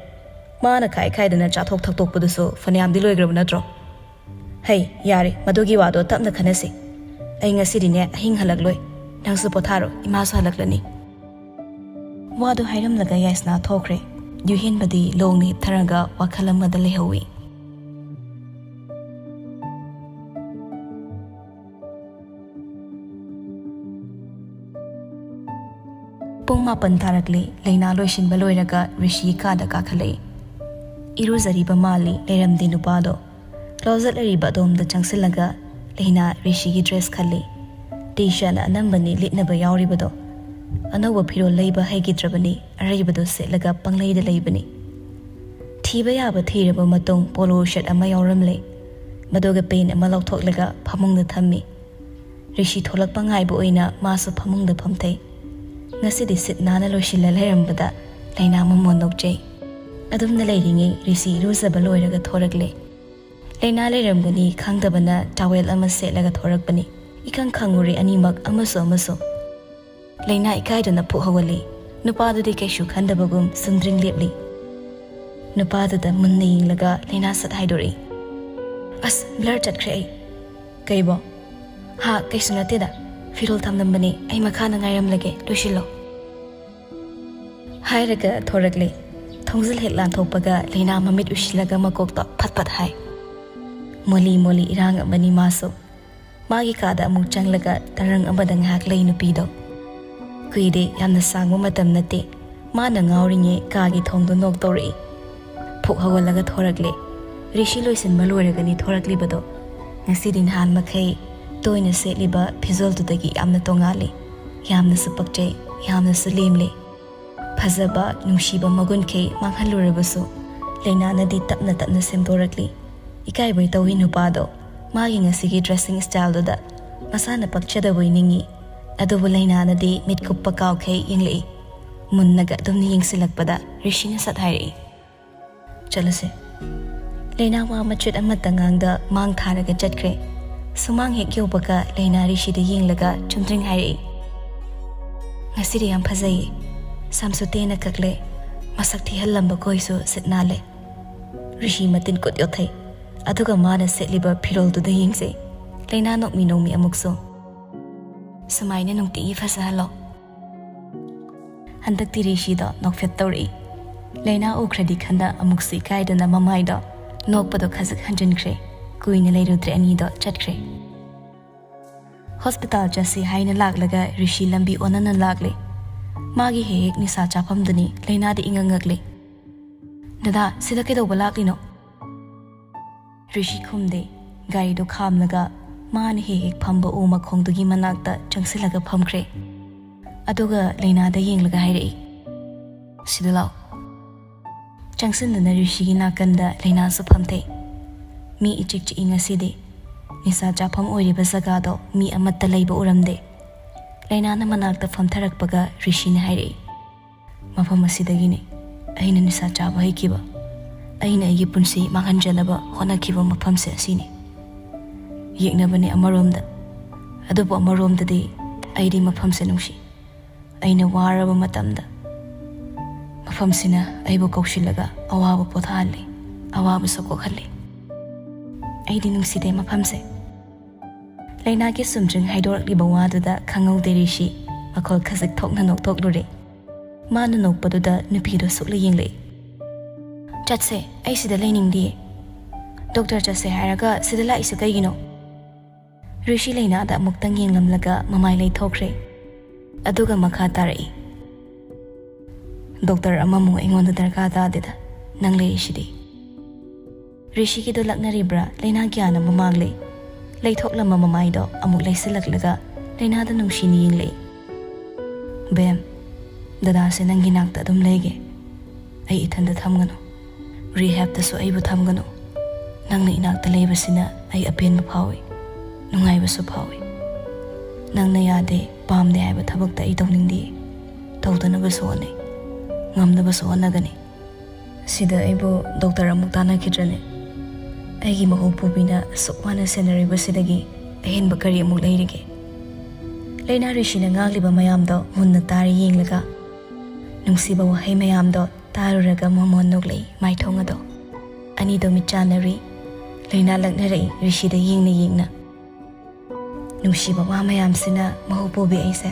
ꯃꯥꯅ ꯈꯥꯏ ꯈꯥꯏꯗꯅ ꯆꯥꯊꯣꯛ ꯊꯛꯇꯣꯛꯄꯗꯨꯁꯨ ꯐꯅꯌꯥꯝꯗꯤ ꯂꯣꯏꯈ꯭ꯔꯕ ꯅꯠꯇ꯭ꯔꯣ? ꯍꯩ, ꯌꯥꯔꯦ, ꯃꯗꯨꯒꯤ ꯋꯥꯗꯣ ꯇꯞꯅ ꯈꯟꯅꯁꯤ꯫ ꯑꯩ ꯉꯁꯤꯗꯤꯅꯦ ꯑꯍꯤꯡ ꯍꯜꯂꯛꯂꯣꯏ꯫ ꯅꯪꯁꯨ ꯄꯣꯊꯥꯔꯣ, ꯏꯃꯥꯁꯨ ꯍꯜꯂꯛꯂꯅꯤ꯫ ꯋꯥꯗꯨ ꯍꯥꯏꯔꯝꯂꯒ ꯌꯥꯏꯁꯅꯥ ꯊꯣꯛꯈ꯭ꯔꯦ꯫ ꯌꯨꯍꯦꯟꯕꯗꯤ ꯂꯣꯡꯅ ꯍꯤꯞꯊꯔꯒ ꯋꯥꯈꯜ ꯑꯃꯗ ꯂꯩꯍꯧꯏ꯫ ꯄꯨꯡ ꯃꯥꯄꯟ ꯇꯥꯔꯛꯂꯦ꯫ ꯂꯩꯅꯥ ꯂꯣꯏꯁꯤꯟꯕ ꯂꯣꯏꯔꯒ ꯔꯤꯁꯤ ꯀꯥꯗ ꯀꯥꯈꯠꯂꯛꯏ꯫ ꯏꯔꯨꯖꯔꯤꯕ ꯃꯥꯜꯂꯤ, ꯂꯩꯔꯝꯗꯦ ꯅꯨꯄꯥꯗꯣ꯫ ꯀ꯭ꯂꯣꯖꯦꯠ ꯂꯩꯔꯤꯕ ꯑꯗꯣꯝꯗ ꯆꯪꯁꯤꯜꯂꯒ ꯂꯩꯅꯥ ꯔꯤꯁꯤꯒꯤ ꯗ꯭ꯔꯦꯁ ꯈꯜꯂꯤ꯫ ꯇꯤ ꯁꯥꯔꯠꯅ ꯑꯅꯝꯕꯅꯤ ꯂꯤꯠꯅꯕ ꯌꯥꯎꯔꯤꯕꯗꯣ꯫ ꯑꯅꯧꯕ ꯐꯤꯔꯣꯜ ꯂꯩꯕ ꯍꯩꯈꯤꯗ꯭ꯔꯕꯅꯤ, ꯑꯔꯩꯕꯗꯣ ꯁꯦꯠꯂꯒ ꯄꯪꯂꯩꯗ ꯂꯩꯕꯅꯤ꯫ ꯊꯤꯕ ꯌꯥꯕ ꯊꯤꯔꯕ ꯃꯇꯨꯡ ꯄꯣꯂꯣ ꯁꯥꯔꯠ ꯑꯃ ꯌꯥꯎꯔꯝꯂꯦ꯫ ꯃꯗꯨꯒ ꯄꯦꯟ ꯑꯃ ꯂꯧꯊꯣꯛꯂꯒ ꯐꯃꯨꯡꯗ ꯊꯝꯃꯤ꯫ ꯔꯤꯁꯤ ꯊꯣꯛꯂꯛꯄ ꯉꯥꯏꯕ ꯑꯣꯏꯅ ꯃꯥꯁꯨ ꯐꯃꯨꯡꯗ ꯐꯝꯊꯩ꯫ ꯉꯁꯤꯗꯤ ꯁꯤꯠ ꯅꯥꯟꯅ ꯂꯣꯏꯁꯤꯜꯂ ꯂꯩꯔꯝꯕꯗ ꯂꯩꯅꯥ ꯃꯃꯣꯟ ꯅꯣꯛꯆꯩ꯫ ꯑꯗꯨꯝꯅ ꯂꯩꯔꯤꯉꯩ ꯔꯤꯁꯤ ꯏꯔꯨꯖꯕ ꯂꯣꯏꯔꯒ ꯊꯣꯔꯛꯂꯦ꯫ ꯂꯩꯅꯥ ꯂꯩꯔꯝꯒꯅꯤ ꯈꯪꯗꯕꯅ ꯇꯥꯋꯦꯜ ꯑꯃ ꯁꯦꯠꯂꯒ ꯊꯣꯔꯛꯄꯅꯤ꯫ ꯏꯀꯪ ꯈꯪꯉꯨꯔꯦ ꯑꯅꯤꯃꯛ ꯑꯃꯁꯨ ꯑꯃꯁꯨ꯫ ꯂꯩꯅꯥ ꯏꯀꯥꯏꯗꯨꯅ ꯄꯨꯛ ꯍꯧꯒꯠꯂꯤ꯫ ꯅꯨꯄꯥꯗꯨꯗꯤ ꯀꯩꯁꯨ ꯈꯟꯗꯕꯒꯨꯝ ꯁꯨꯝꯗ꯭ꯔꯤꯡ ꯂꯦꯞꯂꯤ꯫ ꯅꯨꯄꯥꯗꯨꯗ ꯃꯨꯟꯅ ꯌꯦꯡꯂꯒ ꯂꯩꯅꯥ ꯁꯠ ꯍꯥꯏꯗꯣꯔꯛꯏ꯫ ꯑꯁ, ꯕ꯭ꯂꯔ ꯆꯠꯈ꯭ꯔꯦ ꯑꯩ꯫ ꯀꯩꯕꯣ? ꯍꯥ, ꯀꯩꯁꯨ ꯅꯠꯇꯦꯗ꯫ ꯐꯤꯔꯣꯜ ꯊꯝꯂꯝꯕꯅꯦ, ꯑꯩ ꯃꯈꯥꯗ ꯉꯥꯏꯔꯝꯂꯒꯦ, ꯂꯣꯏꯁꯤꯜꯂꯣ꯫ ꯍꯥꯏꯔꯒ ꯊꯣꯔꯛꯂꯦ꯫ ꯊꯣꯡꯖꯤꯜ ꯍꯦꯛ ꯂꯥꯟꯊꯣꯛꯄꯒ ꯂꯩꯅꯥ ꯃꯃꯤꯠ ꯎꯏꯁꯤꯜꯂꯒ ꯃꯀꯣꯛꯇ ꯐꯠ ꯐꯠ ꯍꯥꯏ꯫ ꯃꯣꯂꯤ ꯃꯣꯂꯤ ꯏꯔꯥꯡ ꯑꯃꯅꯤ ꯃꯥꯁꯨ꯫ ꯃꯥꯒꯤ ꯀꯥꯗ ꯑꯃꯨꯛ ꯆꯪꯂꯒ ꯇꯔꯪ ꯑꯃꯗ ꯉꯥꯏꯍꯥꯛ ꯂꯩ ꯅꯨꯄꯤꯗꯣ꯫ ꯀꯨꯏꯗꯦ, ꯌꯥꯝꯅ ꯁꯥꯡꯕ ꯃꯇꯝ ꯅꯠꯇꯦ꯫ ꯃꯥꯅ ꯉꯥꯎꯔꯤꯉꯩ ꯀꯥꯒꯤ ꯊꯣꯡꯗꯣ ꯅꯣꯛ ꯇꯧꯔꯛꯏ꯫ ꯐꯨꯛ ꯍꯧꯒꯠꯂꯒ ꯊꯣꯔꯛꯂꯦ꯫ ꯔꯤꯁꯤ ꯂꯣꯏꯁꯤꯟꯕ ꯂꯣꯏꯔꯒꯅꯤ ꯊꯣꯔꯛꯂꯤꯕꯗꯣ꯫ ꯉꯁꯤꯗꯤ ꯅꯍꯥꯟ ꯃꯈꯩ ꯇꯣꯏꯅ ꯁꯦꯠꯂꯤꯕ ꯐꯤꯖꯣꯜꯗꯨꯗꯒꯤ ꯌꯥꯝꯅ ꯇꯣꯉꯥꯜꯂꯤ꯫ ꯌꯥꯝꯅꯁꯨ ꯄꯛꯆꯩ, ꯌꯥꯝꯅꯁꯨ ꯂꯦꯝꯂꯦ꯫ ꯐꯖꯕ, ꯅꯨꯡꯁꯤꯕ ꯃꯒꯨꯟꯈꯩ ꯃꯥꯡꯍꯜꯂꯨꯔꯕꯁꯨ, ꯂꯩꯅꯥꯅꯗꯤ ꯇꯞꯅ ꯇꯞꯅ ꯁꯦꯝꯗꯣꯔꯛꯂꯤ꯫ ꯏꯀꯥꯏꯕꯩ ꯇꯧꯏ ꯅꯨꯄꯥꯗꯣ꯫ ꯃꯥꯒꯤ ꯉꯁꯤꯒꯤ dressing styleꯗꯨꯗ ꯃꯁꯥꯅ ꯄꯛꯆꯗꯕꯣꯏ ꯅꯤꯡꯏ꯫ ꯑꯗꯨꯕꯨ ꯂꯩꯅꯥꯅꯗꯤ ꯃꯤꯠ ꯀꯨꯞꯄ ꯀꯥꯎꯈꯩ ꯌꯦꯡꯂꯛꯏ꯫ ꯃꯨꯟꯅꯒ ꯑꯗꯨꯝ ꯌꯦꯡꯁꯤꯜꯂꯛꯄꯗ ꯔꯤꯁꯤꯅ ꯁꯠ ꯍꯥꯏꯔꯛꯏ, "ꯆꯠꯂꯁꯦ꯫" ꯂꯩꯅꯥ ꯋꯥ ꯃꯆꯦꯠ ꯑꯃꯠꯇ ꯉꯥꯡꯗ ꯃꯥꯡ ꯊꯥꯔꯒ ꯆꯠꯈ꯭ꯔꯦ꯫ ꯁꯨꯃꯥꯡ ꯍꯦꯛ ꯌꯧꯕꯒ ꯂꯩꯅꯥ ꯔꯤꯁꯤꯗ ꯌꯦꯡꯂꯒ ꯆꯨꯝꯗ꯭ꯔꯤꯡ ꯍꯥꯏꯔꯛꯏ, "ꯉꯁꯤꯗꯤ ꯌꯥꯝ ꯐꯖꯩꯌꯦ꯫ ꯁꯝꯁꯨ ꯇꯦꯟꯅ ꯀꯛꯂꯦ꯫ ꯃꯁꯛ ꯊꯤꯍꯜꯂꯝꯕ ꯈꯣꯏꯁꯨ ꯁꯤꯠ ꯅꯥꯜꯂꯦ꯫" ꯔꯤꯁꯤ ꯃꯇꯤꯟ ꯀꯨꯠ ꯌꯣꯠꯊꯩ꯫ ꯑꯗꯨꯒ ꯃꯥꯅ ꯁꯦꯠꯂꯤꯕ ꯐꯤꯔꯣꯜꯗꯨꯗ ꯌꯦꯡꯖꯩ꯫ ꯂꯩꯅꯥ ꯅꯣꯛꯃꯤ ꯅꯣꯛꯃꯤ ꯑꯃꯨꯛꯁꯨ, "ꯁꯨꯃꯥꯏꯅ ꯅꯨꯡꯇꯤꯒꯤ ꯐꯖꯍꯜꯂꯣ꯫" ꯍꯟꯗꯛꯇꯤ ꯔꯤꯁꯤꯗꯣ ꯅꯣꯛꯐꯦꯠ ꯇꯧꯔꯛꯏ꯫ ꯂꯩꯅꯥ ꯎꯈ꯭ꯔꯗꯤ ꯈꯟꯗ ꯑꯃꯨꯛꯁꯨ ꯏꯀꯥꯏꯗꯅ ꯃꯃꯥꯏꯗꯣ ꯅꯣꯛꯄꯗꯣ ꯈꯖꯤꯛ ꯍꯟꯖꯤꯟꯈ꯭ꯔꯦ꯫ ꯀꯨꯏꯅ ꯂꯩꯔꯨꯗ꯭ꯔꯦ, ꯑꯅꯤꯗꯣ ꯆꯠꯈ꯭ꯔꯦ꯫ ꯍꯣꯁꯄꯤꯇꯥꯜ ꯆꯠꯁꯤ ꯍꯥꯏꯅ ꯂꯥꯛꯂꯒ ꯔꯤꯁꯤ ꯂꯝꯕꯤ ꯑꯣꯟꯅꯅ ꯂꯥꯛꯂꯦ꯫ ꯃꯥꯒꯤ ꯍꯦꯛ ꯍꯦꯛ ꯅꯤꯁꯥ ꯆꯥꯐꯝꯗꯨꯅꯤ꯫ ꯂꯩꯅꯥꯗꯤ ꯏꯉꯛ ꯉꯛꯂꯦ꯫ "ꯗꯗꯥ, ꯁꯤꯗ ꯀꯩꯗꯧꯕ ꯂꯥꯛꯂꯤꯅꯣ?" ꯔꯤꯁꯤ ꯈꯨꯝꯗꯦ꯫ ꯒꯥꯔꯤꯗꯣ ꯈꯥꯝꯂꯒ ꯃꯥꯅ ꯍꯦꯛ ꯍꯦꯛ ꯐꯝꯕ ꯎ ꯃꯈꯣꯡꯗꯨꯒꯤ ꯃꯅꯥꯛꯇ ꯆꯪꯁꯤꯜꯂꯒ ꯐꯝꯈ꯭ꯔꯦ꯫ ꯑꯗꯨꯒ ꯂꯩꯅꯥꯗ ꯌꯦꯡꯂꯒ ꯍꯥꯏꯔꯛꯏ, "ꯁꯤꯗ ꯂꯥꯛꯑꯣ꯫" ꯆꯪꯁꯤꯟꯗꯨꯅ ꯔꯤꯁꯤꯒꯤ ꯅꯥꯀꯟꯗ ꯂꯩꯅꯥꯁꯨ ꯐꯝꯊꯩ꯫ ꯃꯤ ꯏꯆꯤꯛ ꯆꯤꯛꯏ ꯉꯁꯤꯗꯤ꯫ ꯅꯤꯁꯥ ꯆꯥꯐꯝ ꯑꯣꯏꯔꯤꯕ ꯖꯒꯥꯗꯣ ꯃꯤ ꯑꯃꯠꯇ ꯂꯩꯕ ꯎꯔꯝꯗꯦ꯫ ꯂꯩꯅꯥꯅ ꯃꯅꯥꯛꯇ ꯐꯝꯊꯔꯛꯄꯒ ꯔꯤꯁꯤꯅ ꯍꯥꯏꯔꯛꯏ, "ꯃꯐꯝ ꯑꯁꯤꯗꯒꯤꯅꯤ ꯑꯩꯅ ꯅꯤꯁꯥ ꯆꯥꯕ ꯍꯩꯈꯤꯕ꯫ ꯑꯩꯅ ꯑꯩꯒꯤ ꯄꯨꯟꯁꯤ ꯃꯥꯡꯍꯟꯖꯅꯕ ꯍꯣꯠꯅꯈꯤꯕ ꯃꯐꯝꯁꯦ ꯑꯁꯤꯅꯤ꯫ ꯌꯦꯛꯅꯕꯅꯤ ꯑꯃꯔꯣꯝꯗ, ꯑꯗꯨꯕꯨ ꯑꯃꯔꯣꯝꯗꯗꯤ ꯑꯩꯗꯤ ꯃꯐꯝꯁꯦ ꯅꯨꯡꯁꯤ꯫ ꯑꯩꯅ ꯋꯥꯔꯕ ꯃꯇꯝꯗ ꯃꯐꯝꯁꯤꯅ ꯑꯩꯕꯨ ꯀꯧꯁꯤꯜꯂꯒ ꯑꯋꯥꯕ ꯄꯣꯊꯥꯍꯜꯂꯤ, ꯑꯋꯥꯕꯁꯨ ꯀꯣꯛꯍꯜꯂꯤ꯫ ꯑꯩꯗꯤ ꯅꯨꯡꯁꯤꯗꯦ ꯃꯐꯝꯁꯦ꯫" ꯂꯩꯅꯥꯒꯤ ꯆꯨꯝꯗ꯭ꯔꯤꯡ ꯍꯥꯏꯗꯣꯔꯛꯂꯤꯕ ꯋꯥꯗꯨꯗ ꯈꯪꯍꯧꯗꯦ ꯔꯤꯁꯤ ꯃꯈꯣꯜ ꯈꯖꯤꯛ ꯊꯣꯛꯅ ꯅꯣꯛꯊꯣꯛꯂꯨꯔꯦ꯫ ꯃꯥꯅ ꯅꯣꯛꯄꯗꯨꯗ ꯅꯨꯄꯤꯗꯣ ꯁꯨꯛꯂ ꯌꯦꯡꯂꯛꯏ꯫ "ꯆꯠꯁꯦ, ꯑꯩ ꯁꯤꯗ ꯂꯩꯅꯤꯡꯗꯤꯌꯦ꯫ ꯗꯣꯛꯇꯔ ꯆꯠꯁꯦ ꯍꯥꯏꯔꯒ ꯁꯤꯗ ꯂꯥꯛꯏꯁꯦ ꯀꯩꯒꯤꯅꯣ?" ꯔꯤꯁꯤ ꯂꯩꯅꯥꯗ ꯑꯃꯨꯛꯇꯪ ꯌꯦꯡꯂꯝꯂꯒ ꯃꯃꯥꯏ ꯂꯩꯊꯣꯛꯈ꯭ꯔꯦ꯫ ꯑꯗꯨꯒ ꯃꯈꯥ ꯇꯥꯔꯛꯏ, "ꯗꯣꯛꯇꯔ ꯑꯃꯃꯨꯛ ꯑꯩꯉꯣꯟꯗ ꯗꯔꯀꯥꯔ ꯇꯥꯗꯦꯗ, ꯅꯪ ꯂꯩꯔꯤꯁꯤꯗꯤ꯫" ꯔꯤꯁꯤꯒꯤꯗꯣ ꯂꯛꯅꯔꯤꯕ꯭ꯔꯥ, ꯂꯩꯅꯥ ꯀꯌꯥꯅ ꯃꯃꯥꯡꯂꯦ꯫ ꯂꯩꯊꯣꯛꯂꯝꯕ ꯃꯃꯥꯏꯗꯣ ꯑꯃꯨꯛ ꯂꯩꯁꯤꯜꯂꯛꯂꯒ ꯂꯩꯅꯥꯗ ꯅꯨꯡꯁꯤꯅ ꯌꯦꯡꯂꯛꯏ꯫ "ꯕꯦꯝ, ꯗꯗꯥꯁꯦ ꯅꯪꯒꯤ ꯅꯥꯛꯇ ꯑꯗꯨꯝ ꯂꯩꯒꯦ꯫ ꯑꯩ ꯏꯊꯟꯗ ꯊꯝꯒꯅꯨ꯫ ꯔꯤꯍꯦꯞꯇꯁꯨ ꯑꯩꯕꯨ ꯊꯝꯒꯅꯨ꯫ ꯅꯪꯅ ꯏꯅꯥꯛꯇ ꯂꯩꯕꯁꯤꯅ ꯑꯩ ꯑꯄꯦꯟꯕ ꯐꯥꯎꯏ, ꯅꯨꯡꯉꯥꯏꯕꯁꯨ ꯐꯥꯎꯏ꯫ ꯅꯪꯅ ꯌꯥꯗꯦ, ꯄꯥꯝꯗꯦ ꯍꯥꯏꯕ ꯊꯕꯛꯇ ꯑꯩ ꯇꯧꯅꯤꯡꯗꯦ꯫ ꯇꯧꯗꯅꯕꯁꯨ ꯍꯣꯠꯅꯩ, ꯉꯝꯅꯕꯁꯨ ꯍꯣꯠꯅꯒꯅꯤ꯫" ꯁꯤꯗ ꯑꯩꯕꯨ ꯗꯣꯛꯇꯔ ꯑꯃꯨꯛ ꯇꯥꯟꯅꯈꯤꯗ꯭ꯔꯅꯦ? ꯑꯩꯒꯤ ꯃꯍꯨ ꯄꯨꯕꯤꯅ ꯑꯁꯨꯛ ꯋꯥꯅ ꯁꯦꯟꯅꯔꯤꯕꯁꯤꯗꯒꯤ ꯑꯍꯦꯟꯕ ꯀꯔꯤ ꯑꯃꯨꯛ ꯂꯩꯔꯤꯒꯦ? ꯂꯩꯅꯥ ꯔꯤꯁꯤꯅ ꯉꯥꯡꯂꯤꯕ ꯃꯌꯥꯝꯗꯣ ꯃꯨꯟꯅ ꯇꯥꯔꯤ ꯌꯦꯡꯂꯒ, ꯅꯨꯡꯁꯤꯕ ꯋꯥꯍꯩ ꯃꯌꯥꯝꯗꯣ ꯇꯥꯔꯨꯔꯒ ꯃꯃꯣꯟ ꯅꯣꯛꯂꯛꯏ ꯃꯥꯏꯊꯣꯡ ꯑꯗꯣ꯫ ꯑꯅꯤꯗꯣ ꯃꯤꯠ ꯆꯥꯟꯅꯔꯤ꯫ ꯂꯩꯅꯥ ꯂꯛꯅꯔꯛꯏ ꯔꯤꯁꯤꯗ ꯌꯦꯡꯅ ꯌꯦꯡꯅ꯫ "ꯅꯨꯡꯁꯤꯕ ꯋꯥ ꯃꯌꯥꯝꯁꯤꯅ ꯃꯍꯨ ꯄꯨꯕꯤ ꯑꯩꯁꯦ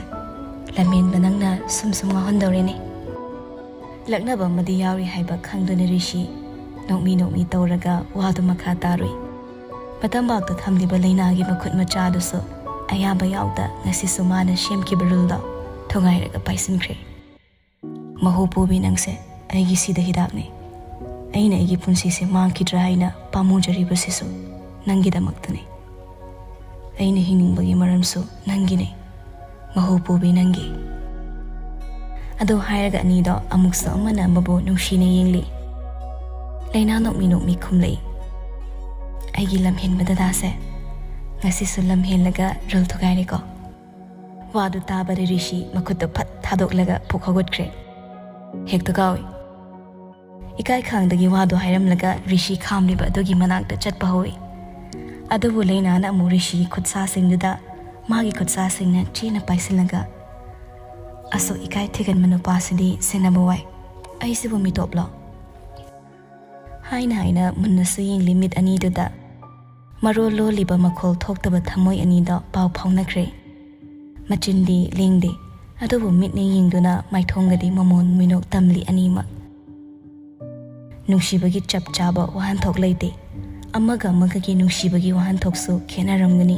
ꯂꯝꯍꯦꯟꯕ ꯅꯪꯅ ꯁꯨꯝ ꯁꯨꯝ ꯉꯥꯎꯍꯟꯗꯧꯔꯦꯅꯦ꯫" ꯂꯛꯅꯕ ꯑꯃꯗꯤ ꯌꯥꯎꯔꯤ ꯍꯥꯏꯕ ꯈꯪꯗꯨꯅ ꯔꯤꯁꯤ ꯅꯣꯛꯃꯤ ꯅꯣꯛꯃꯤ ꯇꯧꯔꯒ ꯋꯥꯗꯨ ꯃꯈꯥ ꯇꯥꯔꯨꯏ꯫ ꯃꯇꯝꯕꯥꯛꯇ ꯊꯝꯂꯤꯕ ꯂꯩꯅꯥꯒꯤ ꯃꯈꯨꯠ ꯃꯆꯥꯗꯨꯁꯨ ꯑꯌꯥꯝꯕ ꯌꯥꯎꯗ ꯉꯁꯤꯁꯨ ꯃꯥꯅ ꯁꯦꯝꯈꯤꯕ ꯔꯨꯜꯗꯣ ꯊꯨꯒꯥꯏꯔꯒ ꯄꯥꯏꯁꯤꯟꯈ꯭ꯔꯦ꯫ "ꯃꯍꯨ ꯄꯨꯕꯤ ꯅꯪꯁꯦ ꯑꯩꯒꯤ ꯁꯤꯗ ꯍꯤꯗꯥꯛꯅꯤ꯫ ꯑꯩꯅ ꯑꯩꯒꯤ ꯄꯨꯟꯁꯤꯁꯦ ꯃꯥꯡꯈꯤꯗ꯭ꯔꯥ ꯍꯥꯏꯅ ꯄꯥꯝꯃꯨꯖꯔꯤꯕꯁꯤꯁꯨ ꯅꯪꯒꯤꯗꯃꯛꯇꯅꯤ꯫ ꯑꯩꯅ ꯍꯤꯡꯅꯤꯡꯕꯒꯤ ꯃꯔꯝꯁꯨ ꯅꯪꯒꯤꯅꯤ, ꯃꯍꯨ ꯄꯨꯕꯤ ꯅꯪꯒꯤ꯫" ꯑꯗꯨ ꯍꯥꯏꯔꯒ ꯑꯅꯤꯗꯣ ꯑꯃꯨꯛꯁꯨ ꯑꯃꯅ ꯑꯃꯕꯨ ꯅꯨꯡꯁꯤꯅ ꯌꯦꯡꯂꯤ꯫ ꯂꯩꯅꯥ ꯅꯣꯛꯃꯤ ꯅꯣꯛꯃꯤ ꯈꯨꯝꯂꯛꯏ, "ꯑꯩꯒꯤ ꯂꯝꯍꯦꯟꯕ ꯗꯗꯥꯁꯦ ꯉꯁꯤꯁꯨ ꯂꯝ ꯍꯦꯜꯂꯒ ꯔꯨꯜ ꯊꯨꯒꯥꯏꯔꯦꯀꯣ꯫" ꯋꯥꯗꯨ ꯇꯥꯕꯗ ꯔꯤꯁꯤ ꯃꯈꯨꯠꯇꯨ ꯐꯠ ꯊꯥꯗꯣꯛꯂꯒ ꯄꯨꯛ ꯍꯧꯒꯠꯈ꯭ꯔꯦ꯫ ꯍꯦꯛꯇ ꯀꯥꯎꯏ꯫ ꯏꯀꯥꯏ ꯈꯥꯡꯗꯒꯤ ꯋꯥꯗꯨ ꯍꯥꯏꯔꯝꯂꯒ ꯔꯤꯁꯤ ꯈꯥꯝꯂꯤꯕ ꯑꯗꯨꯒꯤ ꯃꯅꯥꯛꯇ ꯆꯠꯄ ꯍꯧꯏ꯫ ꯑꯗꯨꯕꯨ ꯂꯩꯅꯥꯅ ꯑꯃꯨꯛ ꯔꯤꯁꯤꯒꯤ ꯈꯨꯠꯁꯥꯁꯤꯡꯗꯨꯗ ꯃꯥꯒꯤ ꯈꯨꯠꯁꯥꯁꯤꯡꯅ ꯆꯦꯅ ꯄꯥꯏꯁꯤꯜꯂꯒ, "ꯑꯁꯨꯛ ꯏꯀꯥꯏ ꯊꯤꯒꯟꯕ ꯅꯨꯄꯥꯁꯤꯗꯤ ꯁꯦꯟꯅꯕ ꯋꯥꯏ꯫ ꯑꯩꯁꯤꯕꯨ ꯃꯤꯇꯣꯞꯂꯣ?" ꯍꯥꯏꯅ ꯍꯥꯏꯅ ꯃꯨꯟꯅꯁꯨ ꯌꯦꯡꯂꯤ ꯃꯤꯠ ꯑꯅꯤꯗꯨꯗ꯫ ꯃꯔꯣꯜ ꯂꯣꯜꯂꯤꯕ ꯃꯈꯣꯜ ꯊꯣꯛꯇꯕ ꯊꯃꯣꯏ ꯑꯅꯤꯗꯣ ꯄꯥꯎ ꯐꯥꯎꯅꯈ꯭ꯔꯦ꯫ ꯃꯆꯤꯟꯗꯤ ꯂꯦꯡꯗꯦ, ꯑꯗꯨꯕꯨ ꯃꯤꯠꯅ ꯌꯦꯡꯗꯨꯅ ꯃꯥꯏꯊꯣꯡꯒꯗꯤ ꯃꯃꯣꯟ ꯃꯤꯅꯣꯛ ꯇꯝꯂꯤ ꯑꯅꯤꯃꯛ꯫ ꯅꯨꯡꯁꯤꯕꯒꯤ ꯆꯞ ꯆꯥꯕ ꯋꯥꯍꯟꯊꯣꯛ ꯂꯩꯇꯦ꯫ ꯑꯃꯒ ꯑꯃꯒꯒꯤ ꯅꯨꯡꯁꯤꯕꯒꯤ ꯋꯥꯍꯟꯊꯣꯛꯁꯨ ꯈꯦꯠꯅꯔꯝꯒꯅꯤ꯫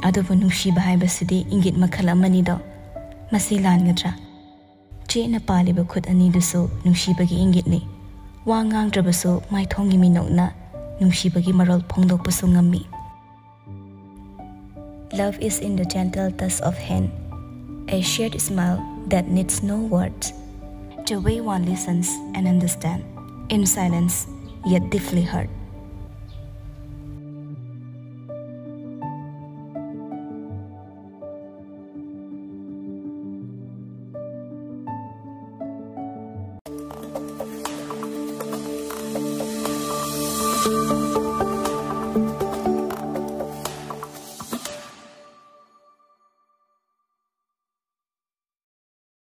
ꯑꯗꯨꯕꯨ ꯅꯨꯡꯁꯤꯕ ꯍꯥꯏꯕꯁꯤꯗꯤ ꯏꯪꯒꯤꯠ ꯃꯈꯜ ꯑꯃꯅꯤꯗꯣ꯫ ꯃꯁꯤ ꯂꯥꯟꯒꯗ꯭ꯔꯥ? ꯆꯦꯠꯅ ꯄꯥꯜꯂꯤꯕ ꯈꯨꯠ ꯑꯅꯤꯗꯨꯁꯨ ꯅꯨꯡꯁꯤꯕꯒꯤ ꯏꯪꯒꯤꯠꯅꯤ꯫ ꯋꯥ ꯉꯥꯡꯗ꯭ꯔꯕꯁꯨ ꯃꯥꯏꯊꯣꯡꯒꯤ ꯃꯤꯅꯣꯛꯅ ꯅꯨꯡꯁꯤꯕꯒꯤ ꯃꯔꯣꯜ ꯐꯣꯡꯗꯣꯛꯄꯁꯨ ꯉꯝꯃꯤ꯫ Love is in the gentle touch of hand, a shared smile that needs no words. The way one listens and understands, in silence, yet deeply hurt.